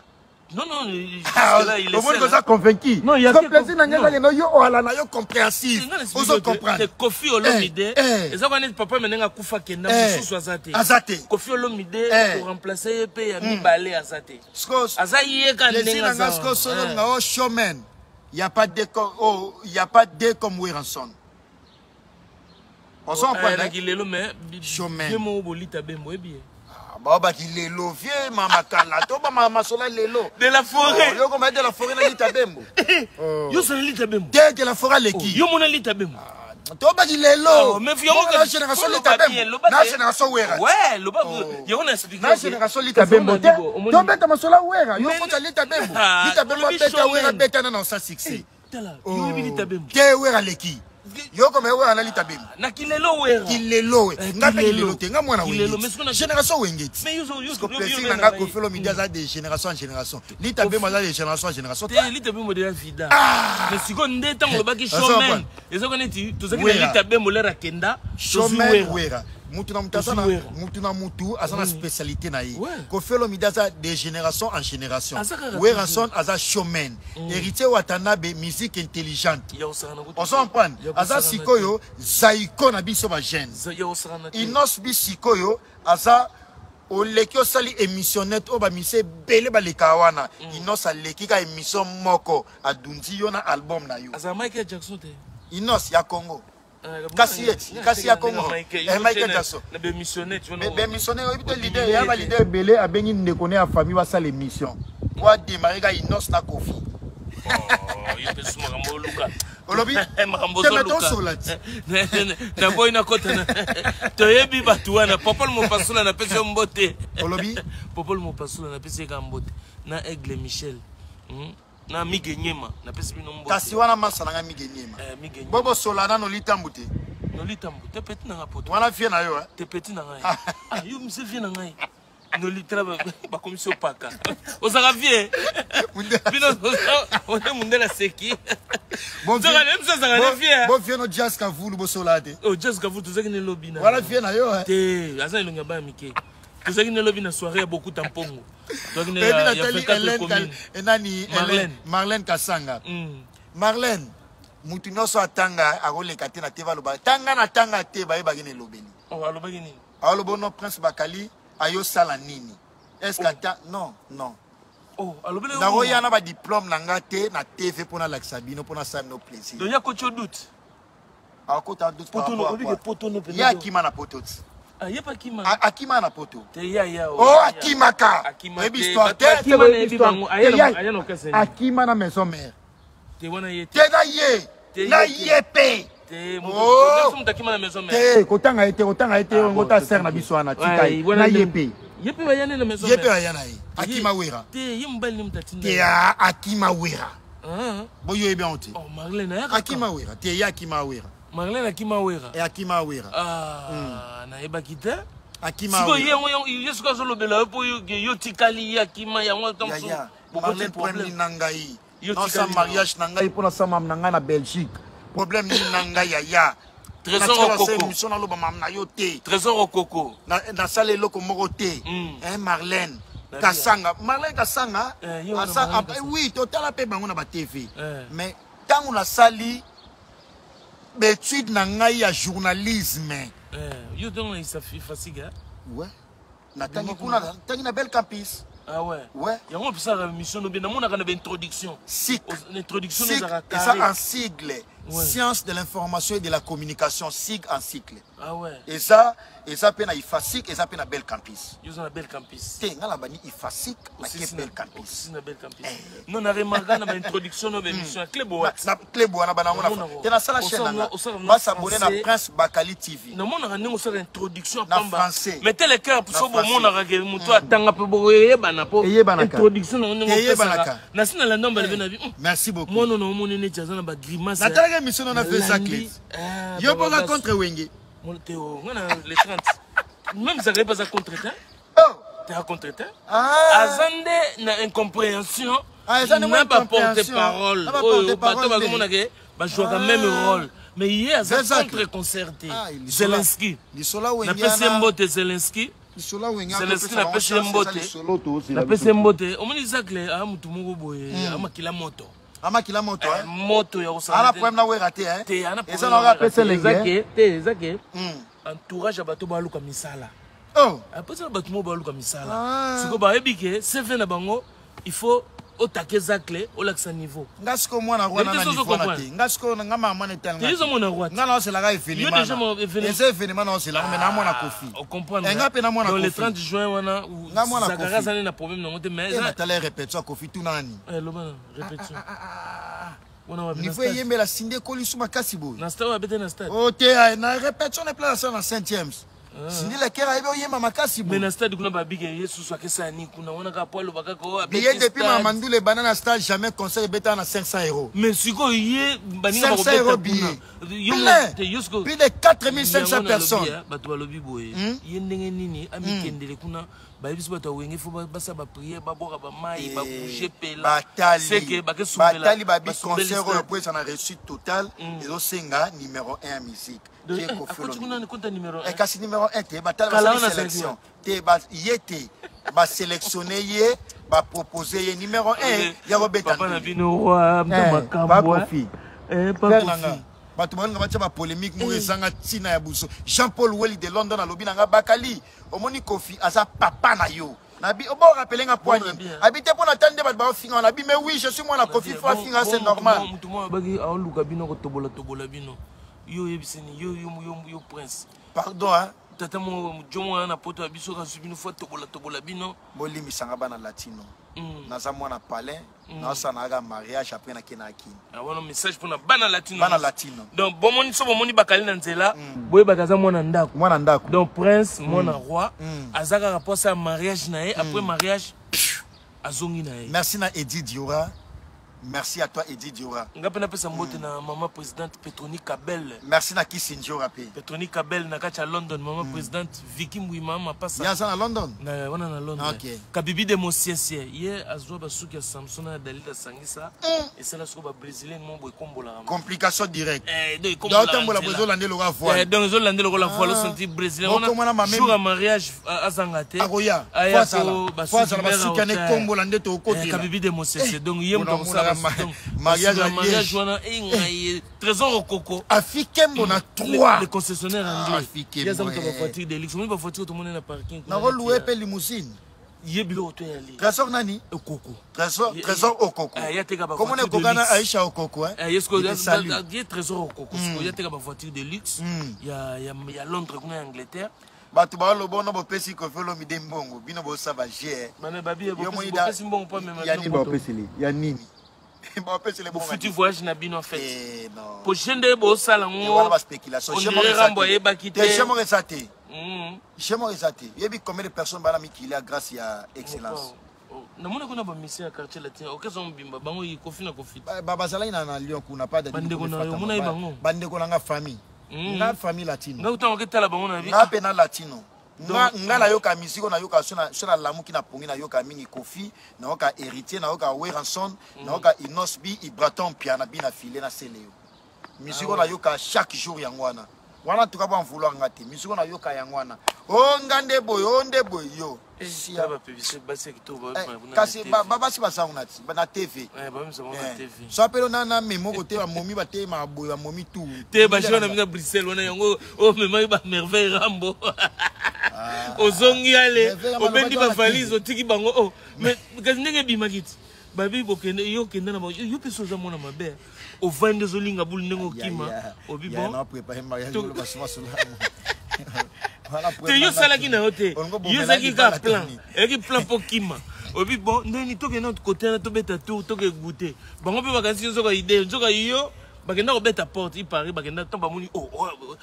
Non, non, jusque-là, il est omoni seul, koza hein. convaincu. Non, il y a So que- plaisir na nga non. ezalaki no yo oala na yo compréhensif. Nga na explique Ozo yo te, comprendre. te Koffi Olomide, Eh, eh. eza kwa neti papa me ndenge akufa kenda Eh. mosusu aza te. Aza te. Koffi Olomide Eh. koremplace ye mpe ya mibale aza te. Siko Aza ye ka plaisir ndenge na nga aza siko wana. solo Eh. nga o showman. Y a pas de oh, y a pas de comme Werrason. Ozo Eh, comprendre? naki lelo mais Showman. ye moko bolita bembo oyebi ye. Baobaki lelo vie mama kala to ba mama sola lelo. De la forêt. Oh, yo koma de la forêt na lita bembo. Yo ozala lita bembo. Te de la forêt Oh, leki. Yo mona lita bembo. To baki lelo. Oh, mais yango Bongo na génération lita bembo. Na génération Wera. Ouais, loba yango na expliqué. Na génération lita bembo te. To beta masola Wera. Yo kota lita bembo. Ah, Lita bembo olobi beta Wera showman. beta na na sa succès. Tala, yo oyebi lita bembo. Te Wera leki. Yo koma Wera na lita bembo. Na kilelo Wera. Kilelo we. Eh, Nga pe kilelo. kilelo te. Nga mwana Kilelo, mais wenge. ce qu'on a- Génération wenge. Mais yo yo Parce que plaisir na nga Koffi Olomide aza de génération en génération. Lita bembo aza de génération en génération. te lita bembo deja vida. Mais sikoyo nde ntango olobaki Ozo showman comprendre. eza kwa neti tozalaki na Wera. lita bembo lere akenda tozwi Showman Wera. Wera. Mutu na mutu aza na Tozwi Wera. mutu na mutu aza na spécialité na ye. Ouais. Koffi Olomide aza de génération en génération. Aza kaka Werrason aza showman. Héritier Watanabe musique intelligente. Ya kosakana kutu. Ozo comprendre? Ya Aza kosakana sikoyo zaiko na biso ba jeune. te. Ya kosakana te. Inos bi sikoyo aza oleki osali émission net oyo bamise ebele balekaka wana. Inos aleki ka émission moko adundi yo na album na yo. Azala Michael Jackson te. Inos ya Congo. Ah, Kasi ye ti, kasi ya Congo. Michael, Eh, yo Michael te na- Jackson. Na bémissionnaire, tu vois, Mais non. bémissionnaire oyebi te Odimi leader ya ye ba te. leader ebele abengi ndeko ne ya famille basala émission. Po adémarre ka Inos na Koffi. Oh, yo mpe su makambo oluka. Olobi? Makambo Te me ozoluka. tosola ti. Naboyi nakota na toyebi bato wana popol mopasula napesi yo mbote. Olobi? Popol mopasula napesi ye kaka mbote na Aigle Michel. Na Mige Nyema napesi bino mbote. Kasi wana masa na nga Mige Nyema. Eh, Mige Nyema. Bobosola nano litambu te. Nolitambu te peti na nga poto. Wana vie na yo eh. Te peti na ngai. Ah, yo mise vie na ngai. Nolitala bakomisi yo paka. Ozalaka vie. Bino oza mundele aseki. Bon Nzoka vie- ne biso azalaka ne vie. Bo vie no Jazz Kavulu bosola te. Oh, Jazz Kavulu tozalaki ne lobi na. Wana vie na yo eh. Te aza elongi ya bana mike. Tozalaki ne lobi na soirée ya Bokuta Mpongo. Tozalaki ne Oyebi ya natali 24 Hélène commune. nani Marlène. Hélène Marlène Kasanga. Marlène mutu nyonso atanga akoleka te na te baloba tanga na tanga te bayebaki na elobeli. Oh, alobaki nini? Aloba no Prince Bakali ayosala nini? Est-ce que ata non non. Oh, alobeli Nakoya na ba diplôme na nga te na TV mpona alakisa bino mpona asala bino plaisir. Donc ya koti yo doute. Akota doute par Poto no rapport à obike quoi? poto no Ye akima na poto ti. Ah, ye pa kima. Akima na poto. Te ya ya. Oh akimaka. Akima Oyebi te. histoire Bato te. akima Oyebi na yebi histoire. bango. Aya Te na ya- aya na okesa nini? Akima na maison mère. Te wana ye te. Te na ye. Te Na ye te. ye pe. Te Oh. moto moto akima na maison mère. Te kotanga ye te kotanga ye te Ah, ongo bon, ta te sœur na tranquille. biso wana tika Ouais, ye. wana Na ye nde- pe. Ye pe baya ne na maison Ye pe mère. aya na ye. Akima Wera. Te ye mobali ne moto atinda. Te akima Wera. Ah. Boyo yebi yango te. Oh, Marlène ayaka. Akima Wera. Te ye akima Wera. Marlène akima Wera. E akima Wera. Ah, nayebaki te. Akima Sikoyo ye Wera. yango yango ye sikoyo azolobela yo mpo yo yo tikali ye akima yango ata mosusu Yaya. bokoti Marlène problème problème. nini na ngai. Yo Nosa tikali mariage na ngai mpona sama na ngai na Belgique. Problème nini na ngai yaya. Trésor Okoko. Émission naloba mam na yo te. Trésor Okoko. Nasala eloko moko te. Hein, Marlène Kasanga, Marlène Kasanga. Eh, asa, oui, totala mpe bango na ba TV. Mais ntango nasali baétude na ngai ya journalisme. Yo ntango na Ifasic? Ouais, natangi kuna, natangi na Bel Campus. Ah ouais? Ouais. Yango opesaka mission nobe, namonaka na baintroduction. SIC. Introduction. Ezalaka eza en sigle. Ouais. Science de l'information et de la communication, SIG en cycle. Ah ouais. Eza mpe na Ifasic, eza mpe na Bel Campus. Yo oza na Bel Campus? Te, nga na bani Ifasic, nake Bel Campus. Na Bel Campus. Non, na remarka na baintroduction no baémission ya Clé Boa. Na Clé Boa na banango na te, nasala chaîne nanga, basabone na Prince Bakali TV. Namonaka ndenge osala introduction. Na français. Mais tel cœur so bomonaka ke moto atanga mpe boyebana po introduction nango ndenge opesaka nasi na landa mbala mpe na bi. Merci beaucoup. Mwana na omoni neti aza na bagrimace. Natalaka émission na Fesa Clé, yo mpoka contre Wenge. Te, nga na le 30 même Zakari mpe aza contre te. Te, aza contre te, aza nde na incompréhension na baporte parole oyo bato bazomonake bajouaka même rôle, mais ye aza contre concert te. Zelenski, napesi ye mbote. Zelenski, Zelenski, napesi ye mbote, napesi ye mbote. Omoni Zacle aa motu moko boye, amakila moto. Amakila moto. Moto ya. Ana problème na Wera te. Te, ana. Eza na apesa. Elenge te, eza ke entourage ya bato baluka misala. Apesa bato moko baluka misala, sikoyo bayebi ke CV na bango, il faut otake Zacle, olakisa niveau. Nga sikoyo mwana roi na niveau wana te. Nga sikoyo nga mama na etalingazomona roi. Nga naoselaka événement, eza événement naoselaka, mais namona Kofi. Ocomprendre? Nga mpe namona. Le 30 juin wana, Zakari azali na problème nango te, mais Natala répétition ya Kofi, tuna nani. Loba na répétition. Niveau eyembela sinde ekoli su makasi boye. Na stade abete, na stade? O te, na répétition na place na Saint James. Cindy Le Cœur ayebi oyemba makasi. Mais na stade kuna babike ye susu akesala ni kuna wana kaka po aloba kaka oyo. Billet depuis Mamandula ebanda na stade, jamais concert ebetaka na 500 euros. Mais sikoyo ye baninga. 500 euros billet, plein, plus de 4500 personnes. Bato balobi boye, ye ndenge nini amikendele kuna? Bayebisi bato ya Wenge, faut basala baprière, babwaka bamai, babouge pela. Batali, batali, babi concert oyo po eza na réussite totale, ezosenga numéro 1 ya musique. Kasi numéro 1 te, batali, basali sélection te, ye te, basélectionne ye, bapropose ye numéro 1 ya kobeta. Papa na bino roi makambo. Bato balinga batia bapolémique moko ezanga ntina ya buso. Jean Paul Weli de London alobi na nga: "Bakali, omoni Kofi aza papa na yo." Nabi oborapele nga poani abi te mpo na tali nde bato baofinga. Nabi: "Mais oui, je suis mwana Kofi, faut afinga, c'est normal." Motu moko abaki aoluka bino, kotobola tobola bino. Yo oyebiseni yo, yo, yo, yo prince. Pardon, hein? Tata moko jo moko na poto ya biso kasi bino faut tobola tobola bino. Bolimbisanga, bana latino. Naza mwana palin, naosala kaka mariage, après nake na akini. Wana message mpona bana latino. Bana latino. Donc bomoni, so bomoni Bakali na nzela, boyebaka aza mwana ndako. Mwana ndako. Donc prince mwana roi aza kaka mpo asala mariage na ye, après mariage azongi na ye. Merci na Edi Diora, merci à toi, Edi Diora. Nga mpe napesa mbote na mama présidente Petroni Kabel. Merci na Kisi Ndiora mpe. Petroni Kabel na kati ya London, mama présidente Viki Mbwima Mapasa. Ye aza na London? Na wana na Londres. Kabibi de Mosiesie, ye azwa basuki ya Samson na Dalil, asangisa, esala soko babrésilien mo boye, ekombolaka. Complication direct. Donc otambola boye, ezolanda eloka voile. Donc ezolanda lokola voile, osenti brésilien wana jour ya mariage azanga te. Akoya, fo azala basuki ane ekombola nde tokotela. Kabibi de Mosiesie, donc ye moto akosala mariage wana. Engai Trésor Okoko. Afikembo na 3. Le concessionnaire anglais, ye aza moto ya bavoiture de luxe. Omoni bavoiture tomoni na parking. Nakolouer mpe limousine. Ye biloko to yali. Trésor nani? Okoko. Trésor, Trésor Okoko. Ye ateka. Komona ekoka na Aisha Okoko. Ye Trésor Okoko sikoyo, ye ateka bavoiture de luxe ya Londres kuna, ya Angleterre. Bato baloba ono bopesi Kofi Olomide mbongo, bino bosala baje. Bopesi mbongo mpo amema. Ya nini bapeseli? Ya nini bapeseli? Bofuti voyage na bino en fait, po je nde bosala ngo. Wana baspéculation. Rambo ayebaki te. Te, moko eza te, je moko eza te. Yebi combien de personnes bana mikili ya grâce ya excellence? Namoni kuna bamisi ya Quartier Latin, orchestre mobimba bango Kofi na Kofi. Bazalaki na Lyon kuna pa. Bandeko na yo, omona ye bango? Bandeko na nga, famille nga, famille latino. Nga kutanga oketala bango na. Nga mpe na latino. Nga nayoka musique oyo nayoka so nalamuki na pongi, nayoka mingi Kofi, nayoka Héritier, nayoka Werrason, nayoka Innoss'B, Ibrator Mpiana, bina file na sele yo. Musique oyo nayoka chaque jour yango wana. Wana tuka ba vouloir nga te. Musique na yoka yango wana. O nga nde boye, o nde boye yo. Sia. Ba publicité basi ya kitoko ba eh, kasi ba basi basango na na TV. Eh, ba misa na TV. So apelo na na memo ko te ba momi ba te ma boye ba momi tout. Te ba jona mina Bruxelles wana yango o memaki ba merveille Rambo. Ah. Ozongi ale obendi ba valise otiki bango oh mais kasi ndenge ebimaki ti babi bokende yo okenda na bango yo mpe so oza mwana mabe ovandi ozolinga bulu ndenge okima obi bon te yo osalaki na yo te yo ozalaki kaka plan eyaki plan mpo okima obi bon ndenge tokende kote wana tobeta tour toke goute bango mpe bakanisi nzoka idee nzoka yo bakenda kobeta porte ipari bakenda ntango bamoni oh, oh, oh,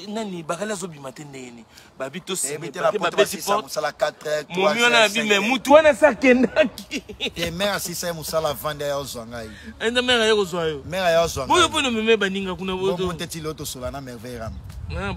nani bakali azobima te ndenge nini babi tosimbabeti porte momi wana abi me mutu wana se akendaki te mare asisa ye mosala avandi aya ozwa ngai enda mare aye kozwa yo mare aya ozwa boyo mpo nomeme baninga kuna bote ti leo tosola na merveille ram ah,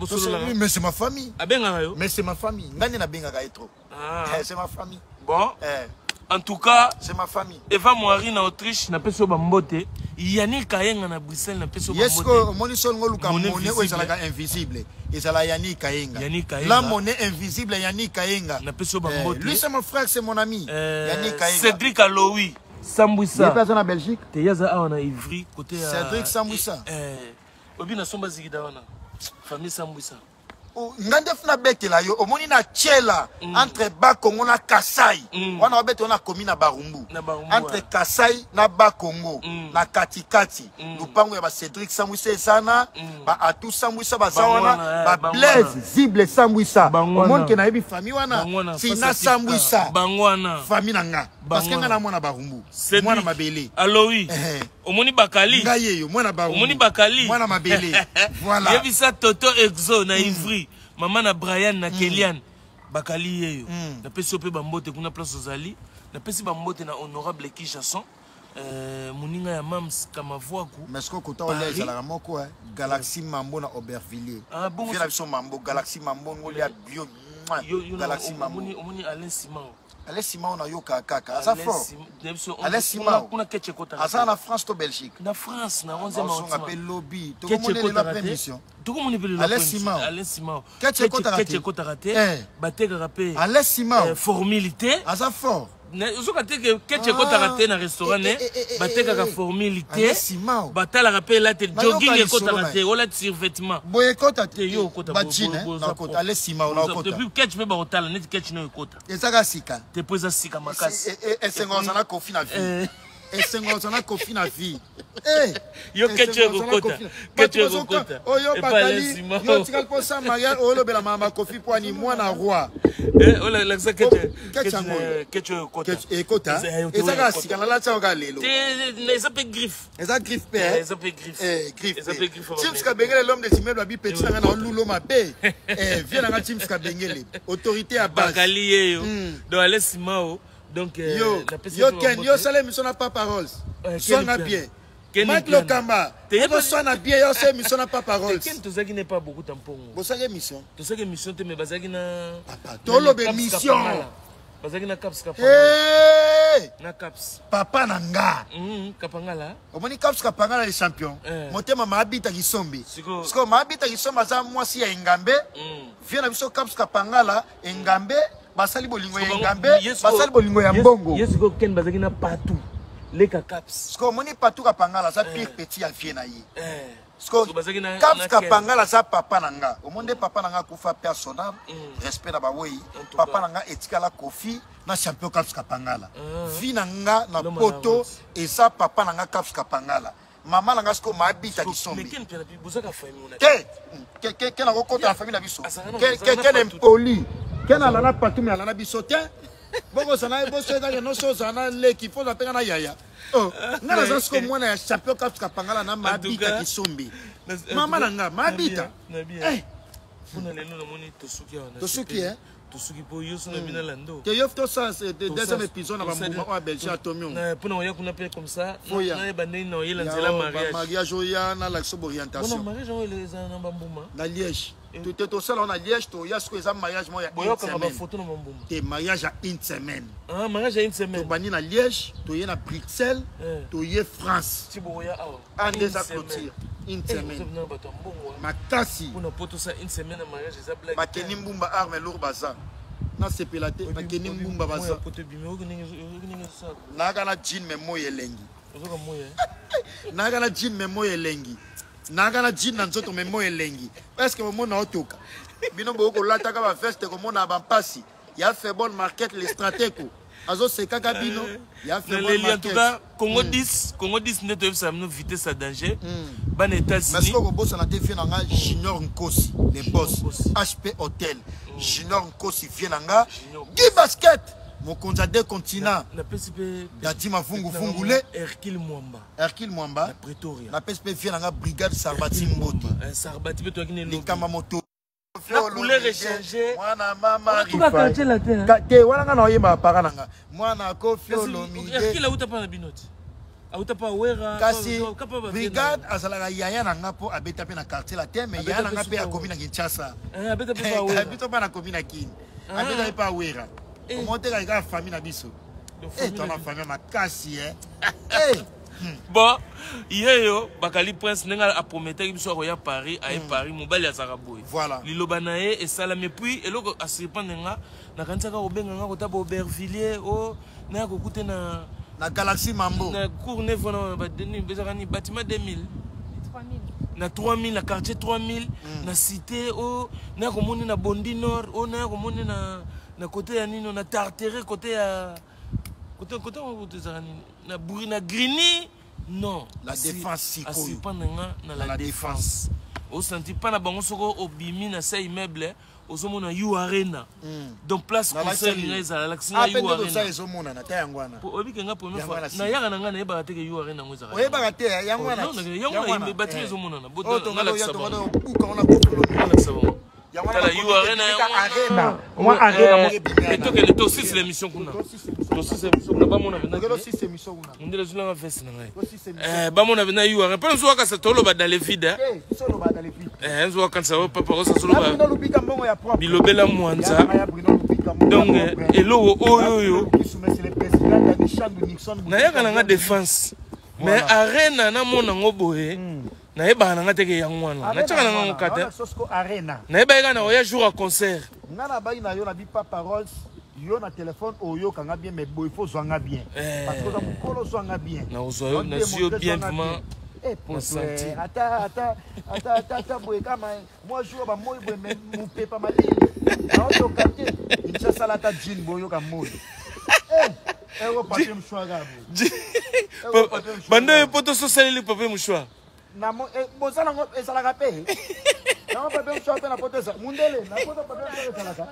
mais c'est ma famille abengaka yo mais c'est ma famille ngai nde nabengaka ye trop ah. Eh, c'est ma famille bon eh. En tout cas, c'est ma famille. Eva Moari na Autriche, na peso ba mbote. Yannick Kayenga na Bruxelles na peso ba mbote. Yes ko omoni sol ngo luka monnaie oyo ezalaka invisible. Ezala Yannick Kayenga. Yannick Kayenga. La monnaie invisible Yannick Kayenga. Na peso ba eh, mbote. Lui c'est mon frère, c'est mon ami. Euh, Yannick Kayenga. Cédric Aloui. Sambwisa. Il est na Belgique. Te yaza awa na Ivry côté ya Cédric Sambwisa. Eh, obi na somba zikida wana. Famille Sambwisa. Nga nde funa betela yo omoni na tiela mm. entre bakongo na kasai mm. wana obetela na komi na barumbu entre kasai na bakongo mm. na katikati mm. lupango ya ba cédric sambwisa eza na mm. ba atu sambwisa baza wana eh, ba blaise zible sambwisa omoni ke nayebi famille wana tina sambwisa famille na nga parce que nga na mwana barumbu mwana mabele alowi eh. Omoni bakali ngai yeyo mwana barumbu omoni bakali mwana mabele voilà yebisa toto exo na mm. ivry mama na Brian na mm. Kelian bakali yeyo mm. napesi yo mpe bambote kuna place ozali napesi bambote na honorable Kijason euh, moninga ya mams Kamavuaku. Mais sikoyo kota olia ezalaka moko eh. Galaxie Mambo na Aubervilliers ah, bongo na biso Mambo Galaxie Mambo ngolia bio Galaxie Mambo omoni Alain Simao Alain Simao nayoka kaka aza fort Alain Simao kuna keche kota aza na France to Belgique na France na 11e arrondissement mpe lobi tokomoni lelo après mission tokomoni mpe lelo Alain Simao Alain Simao keche kota keche kotaka te eh. Batekaka mpe Alain Simao eh, formule te aza fort ozoka te ke keche ekotaka te na restaurant ne batekaka formule te batalaka mpe elate jogging ekotaka te olati survêtement boye ekota te yo okota Alain Simao na okota depuis keche mpe bakotala neti keche no ekota Ezaka sika te mpo eza sika makasi esengo ozala kofi na vie eh. Esengo ozala kofi na vie eh, yo keche ekokota keche ekokota oyo bakali yo tikali mposa mariage olobela mama kofi mpo ani mwana roi eh, olakisa keche keche ekota ezaka sika nalati yango kaka lelo eza mpe griffe eza griffe mpe eza mpe griffe griffe eza mpe griffe James Kabengele l'homme des immeubles abi petit nanga na olulo mabe eh viens nanga James Kabengele autorité à base bakali yeyo hmm. Donc allez Simao donc euh, yo yo Ken yo sala émission na Papa Rolls euh, sois bien Mike Lokamba okoswana bien yo osala émission na Papa Rolls Ken tozalaki ne pas beaucoup tampongo bosaki émission tosaki émission te mais bazalaki na papa toloba émission bazalaki na caps kapangala na caps papa na nga kapangala omoni caps kapangala le champion eh. Motema maabita kisombi sikoyo maabita kisombi aza mwasi ya engambe mm. Vie na biso caps kapangala engambe basali bolingo ya engambe basali bolingo ya mbongo ye sikoyo ken bazalaki na patu leka caps sikoyo omoni patu kapangala aza pire eh. Petit ya vie na ye eh. Caps kapangala aza papa na nga omoni nde papa na nga akufa personal mm. Respect na bawei papa na nga etikala kofi na champion caps kapangala mm. Vi na nga na poto eza papa na nga caps kapangala mama na nga sikoyo maabita kisombi te ke nakokota na famille na biso kene mpoli ke nalala partout me alala biso te bokozala boso ezaka nyonso ozala na leki fo oza mpenga na yaya oh, nga naza sikoyo mwana ya champion caps kapangala na maabita kisombi mama na nga maabita eh. mpona lelo namoni tosuki awa tosuki eh? Tosuki mpo yo so na bino lando te yo tosala deuxième épisode na bambuma oyo ya belgique atomi mpona oya kuna mpe comme ça nayeba ndenge na oyela nzela mariage mariage oya nalakisa borientation mariage yango ezala na bambuma na liège. Te, tosala wana Liège, toya sikoyo, eza mariage moko ya une Boyokanga semaine. bafoto na mambuma. Te, mariage ya une semaine. Ah, mariage ya une semaine. Tobandi na Liège, toye na Bruxelles, toye France. Ti bokoya awa. Ande Une eza semaine. clôture une Eh, semaine. oza bato ya mbongo wana. Makasi. Mpona po tosala une semaine ya mariage, eza blague. Bakeni mbumba arme lour baza, nasepela te, bakeni mbumba baza. Poto ebimi, oyoki ndenge ezosala. Nayaka na jean me moi elengi. Ozoka moya. Nayaka na jean me moi elengi, nayaka na jean na nzoto me moi elengi. Est-ce bomona otoka bino boyo kolataka baveste, komona bampasi ya Febon Market, le strateko azosekaka bino ya Febon Naleli en tout Market. cas Congo 10, Congo 10 nde toyebisa bino vitesse ya danger, bana Mais États-Unis. sikoyo kobosana te, vie na nga Junior Nkosi, le boss. Nkosi. HP Hotel, Junior Nkosi, vie na nga. Junior. Guy Basket, mokonzi ya deux continents. Napesi mpe Dadi Mavunguvungule. Hercule Mwamba. Hercule Mwamba. Na Pretoria. Napesi mpe vie na nga Brigade Sarbati Mbote. Sarbati mpe toyaki na elobi. Likamba moto. Na couleur échangée. Mwana mama. Tuka quartier latin. Te, wana nga na oyemba para na nga mwana Kofi Olomide. Hercule auta mpa na bino ti, auta mpa Wera. Kasi Brigade azalaka yaya na nga mpo abeta mpe na Quartier Latin, mais Abeta yaya na mpe nga mpe super. akomi na Kinshasa. Abeta mpe pa Wera. Biso mpe nakomi na Kini, abeta mpe pa Wera. Omotekaka kaka famille na biso. Donc, tona famille na famille makasi e. Bon, ye yo Bakali Prince, ndenge aprometaki biso akoya Paris, aye Paris. Mobali azalaka boye. Voilà. Liloba na ye esalami. Puis eloko asurprendre nga, nakanisaka kobenga nga kota baaubervilliers o naya kokute na Na Galaxie Mambo. Na cour neuf wana, ezalaka ni bâtiment 2000. 3000. Na 3000, na quartier 3000, na cité o naya komoni na Bondi Nord o naya komoni na côté ya nino, na Tartere, côté ya côté yango kutu ezalaka nini, na Buri, na Grigny, non. La Défense sikoyo. Asurprendre nga na La La Défense. Osanti mpa na bango, soko obimi na sa immeuble, ozomona U Arena. Donc place concert nga ezala, alakisi nga ape U nde tosala Arena. ezomonana ta yango wana. Po oyebi ke nga première Yango fois wana si. nayaka na ngai, nayebaka te ke U Arena yango ezalaka. Oyebaka te yango wana. Non, non, yango wana batime ezomonana. Oyo tongana oya Nalakisa tongana bango. obuka wana kofolo. Nalakisa bango. Yango wana Tala bakomi U Arena ebimika yango wana. arena mwa arena moko ebimi wana. Etokende tosisi l'émission kuna, tosisi émission kuna, bamona Tokende pena. osisa émission kuna. Mondele ezolanga veste na ngai. Tosisa émission. Bamona pena U Arena mpe mosu wakasa toloba dans le vide. Eh, biso oloba dans le vide. Nzo wakanisa oyo papa kosa Ya soloba. Bruno Lubika, mbongo ya propre. Bilobela mwanza. Ya Bruno Lubika, mbongo Donc ya propre. eloko oyo oyo Bruno le président Dani Chandu Nixon. Nayaka na nga Défense, mais arena namona yango boye, nayebaka na nga teke yango wana, natiaka na nga ngo kate. Sosco Arena. Nayebaki kaka na oya jour ya concert. Nga na bai na yo na bipa paroles yo na telefone oyokanga bien, mais boye faut zwanga bien. Eh. Parce que oza mokolo, zwanga bien. Nakozwa yo, nazwi yo bien vraiment. Eh, poto, Na senti. eh, ata ata ata ata ata boye kama mwa jour bamoi boye, mais mopepa malili naoyoka te. Kinshasa ata jean boyoka moi. Eh, eko papier mouchoir boye. Eko papier mouchoir. Bando oyo po tososaleli papier mouchoir. Na eh, boza nango ezalaka mpe nango papier mouchoir mpe na poto eza mundele na poto papier mouchoir ezalaka.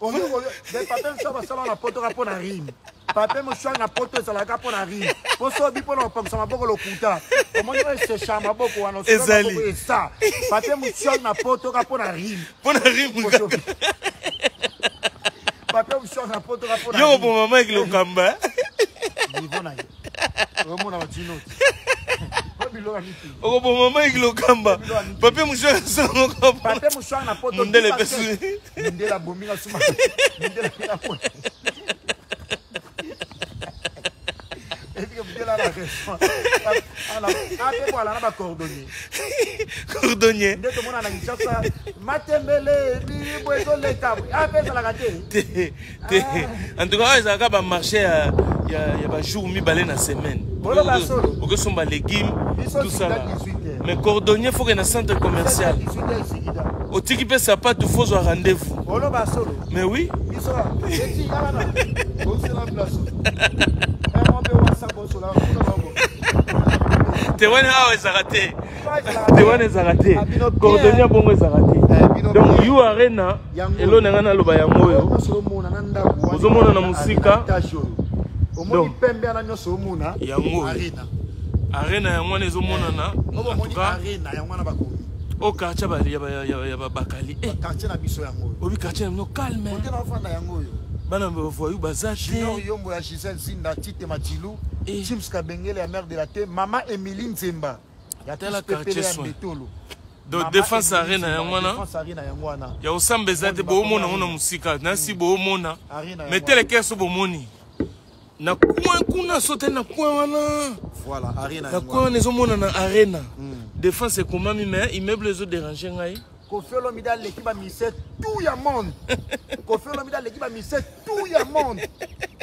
Oyo papier mouchoir basala na poto ka mpo na rime. Papier mouchoir na poto ezalaka mpo na rime, mpo so obi mpo na kopangisa maboko lokuta, omoni oyo esesha maboko wana osola. Ezali. Maboko esa papier mouchoir na poto ka mpo na rime. Mpo na rime kaka. Papier mouchoir na poto ka mpo na Yo rime. koboma Mike Lokamba. Niveau na ye omona batino o biloko ya mikili. Okoboma Mike Lokamba, papier mouchoir esango. Papier mouchoir na poto. Mundele parce pe mundele abomi nga suma mundele na po et puis mundele ana raison ana ape bo ala na bacordonnier. Cordonnier. Nde tomona na Kinshasa matembele bibo ezoleka ape ezalaka te. Te te, en tout cas oyo ezalaka bamarché ya bajour mibale na semaine. Boloba solo. Okosomba légume, Biso tout ça sika là. 18 heures. Mais cordonnier faut ke na centre commercial. 18 heures esikida. Otiki mpe sapatu, faut zwa rendez-vous. Oloba solo. Mais oui. Biso eti wana osela place emo mpe wasa bosola kuna bango. Te, wana awa ezalaka te. Ezalaka Te, wana ezalaka te. Ah, bino bien. Cordonnier bongo ezalaka te. Eh, bino Donc bien. U Arena, Yango. elo na ngai naloba yango oyo. Nyonso omona na ndako wana, Ozomona na mosika. étage oyo omoni Donc. pembe wana nyonso omona. Yango oyo. Arena. Arena yango wana ezomonana. Oyo En bomoni tout cas arena yango wana bakomi. O quartier ya babakali. Eh, quartier na biso yango oyo. Obi quartier na bino calme. Kote na ofanda yango oyo. Bana bavoyu baza te. Junior Yombo ya Gisèle Zinda Tite Madilu. Eh. James Kabengele ya mère de la te Mama Émilie Nzemba ya Tala Tis Pepele quartier ya soin. Mbetolo. Donc Défense Arena yango wana. Défense Arena yango wana. Ya osamba eza te boomona yango na mosika nasi boomona. Mais teleke so bomoni. Na coin kuna so te na coin wana. Voilà, arena. Na coin wana ezomona na arena. Défense ekomami mais immeuble ezo déranger ngai. Koffi Olomide aleki ba musiciens tout ya monde. Koffi Olomide aleki ba musiciens tout ya monde.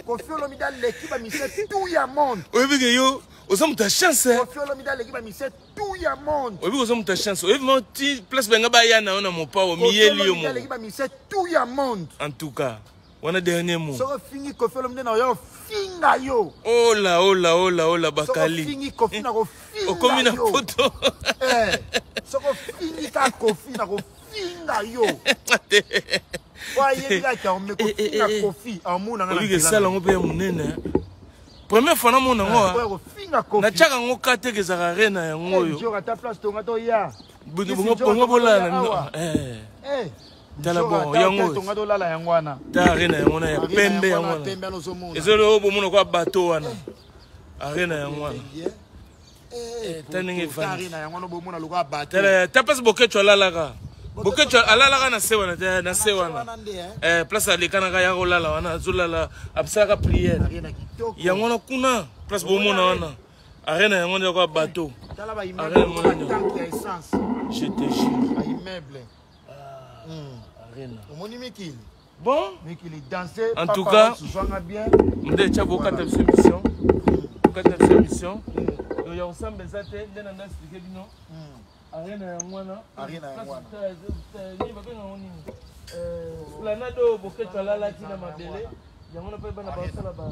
Koffi Olomide aleki ba musiciens tout ya monde. Oyebi ke yo oza moto ya chance. Koffi Olomide aleki ba musiciens tout ya monde. Oyebi oza moto ya chance. Oyebi ma ti place benga baya na yo na mopao miyeli yo moko. Aleki ba musiciens tout ya monde. En tout cas, wana dernier mot. Soko fingi Koffi Olomide na yo finga yo. Ola ola ola ola bakali. Soko fingi Koffi na ko finga. Okomi na poto. Eh. Soko fingi ka Koffi na ko finga yo. Po ayebi kaka ome ko finga Koffi amona nga. Oyebi sala ngo pe ya munene. Première fois namona ngo. Natiaka yango ka te ezalaka arena yango oyo. Ata place tonga to ya. Bongo bolala na eh. Tala bon yango. Tonga to lala yango wana. Ta arena yango wana ya pembe yango wana. Ezali oyo bomona kwa bateau wana. Arena yango wana. Ta ndenge efandi. Ta place Boketshu alalaka. Boketshu alalaka na se wana te na se wana. Eh place alekanaka ya kolala wana azolala asalaka prière. Yango wana kuna place bomona wana. Arena yango nde kwa bateau. Tala ba immeuble tank ya essence. Je te jure. Ba immeuble. Arena. Omoni mikili. Bon. Mikili danser. En tout cas, bien. Nde tcha bokata biso émission. Bokata biso émission. Donc ya osamba eza te nde na nda expliquer bino. Arena yango wana. Arena yango wana. Nini babenga yango nini? Esplanade oyo Boketshu alalaki na mabele. Yango wana mpe bana basala ba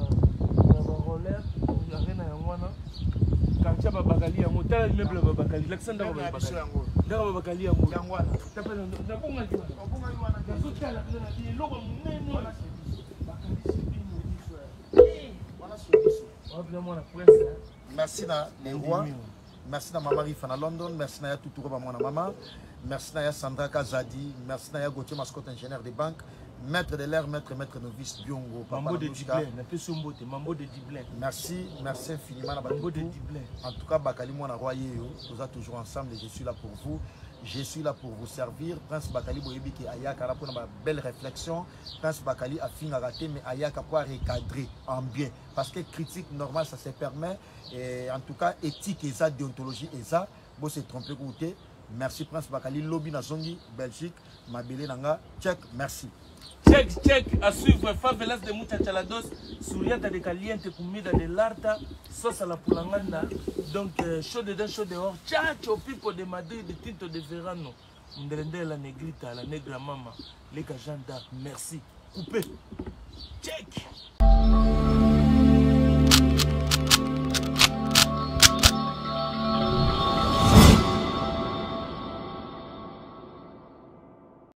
roller. Arena yango wana. Quartier babakali yango. Tala immeuble ya babakali. Lakisa ndako babakali. Ndako babakali yango. Yango wana. Nabongaki wana. Nazotala na eloko monene. Merci na les rois. Merci na mama Rifa na London, merci na ya Tuturo ba mwana mama, merci na ya Sandra Kazadi, merci na ya Gauthier Mascotte ingénieur des banques, maître de l'air, maître maître novice Biongo, papa Mambo de Dublin, na peso mbote, Mambo de Dublin. Merci, merci infiniment na Mambo de Dublin. En tout cas Bakali mwana roi yeyo, toza toujours ensemble et je suis là pour vous. Je suis là pour vous servir. Prince Bakali boyebi ki ayaka là pour na belle réflexion. Prince Bakali a fini raté mais ayaka pour recadrer en bien parce que critique normale ça se permet. Et en tout cas éthique et ça déontologie et ça bon se tromper côté. Merci Prince Bakali lobby na zongi Belgique mabele nanga check merci. Check check à suivre favelas de muchachalados sourianta de caliente comida de l'arta sauce à la pulanganda donc chaud dedans chaud dehors chacho pipo de Madrid tinto de verano ndrende la negrita la negra mama leka Jeanne d'Arc merci coupé check.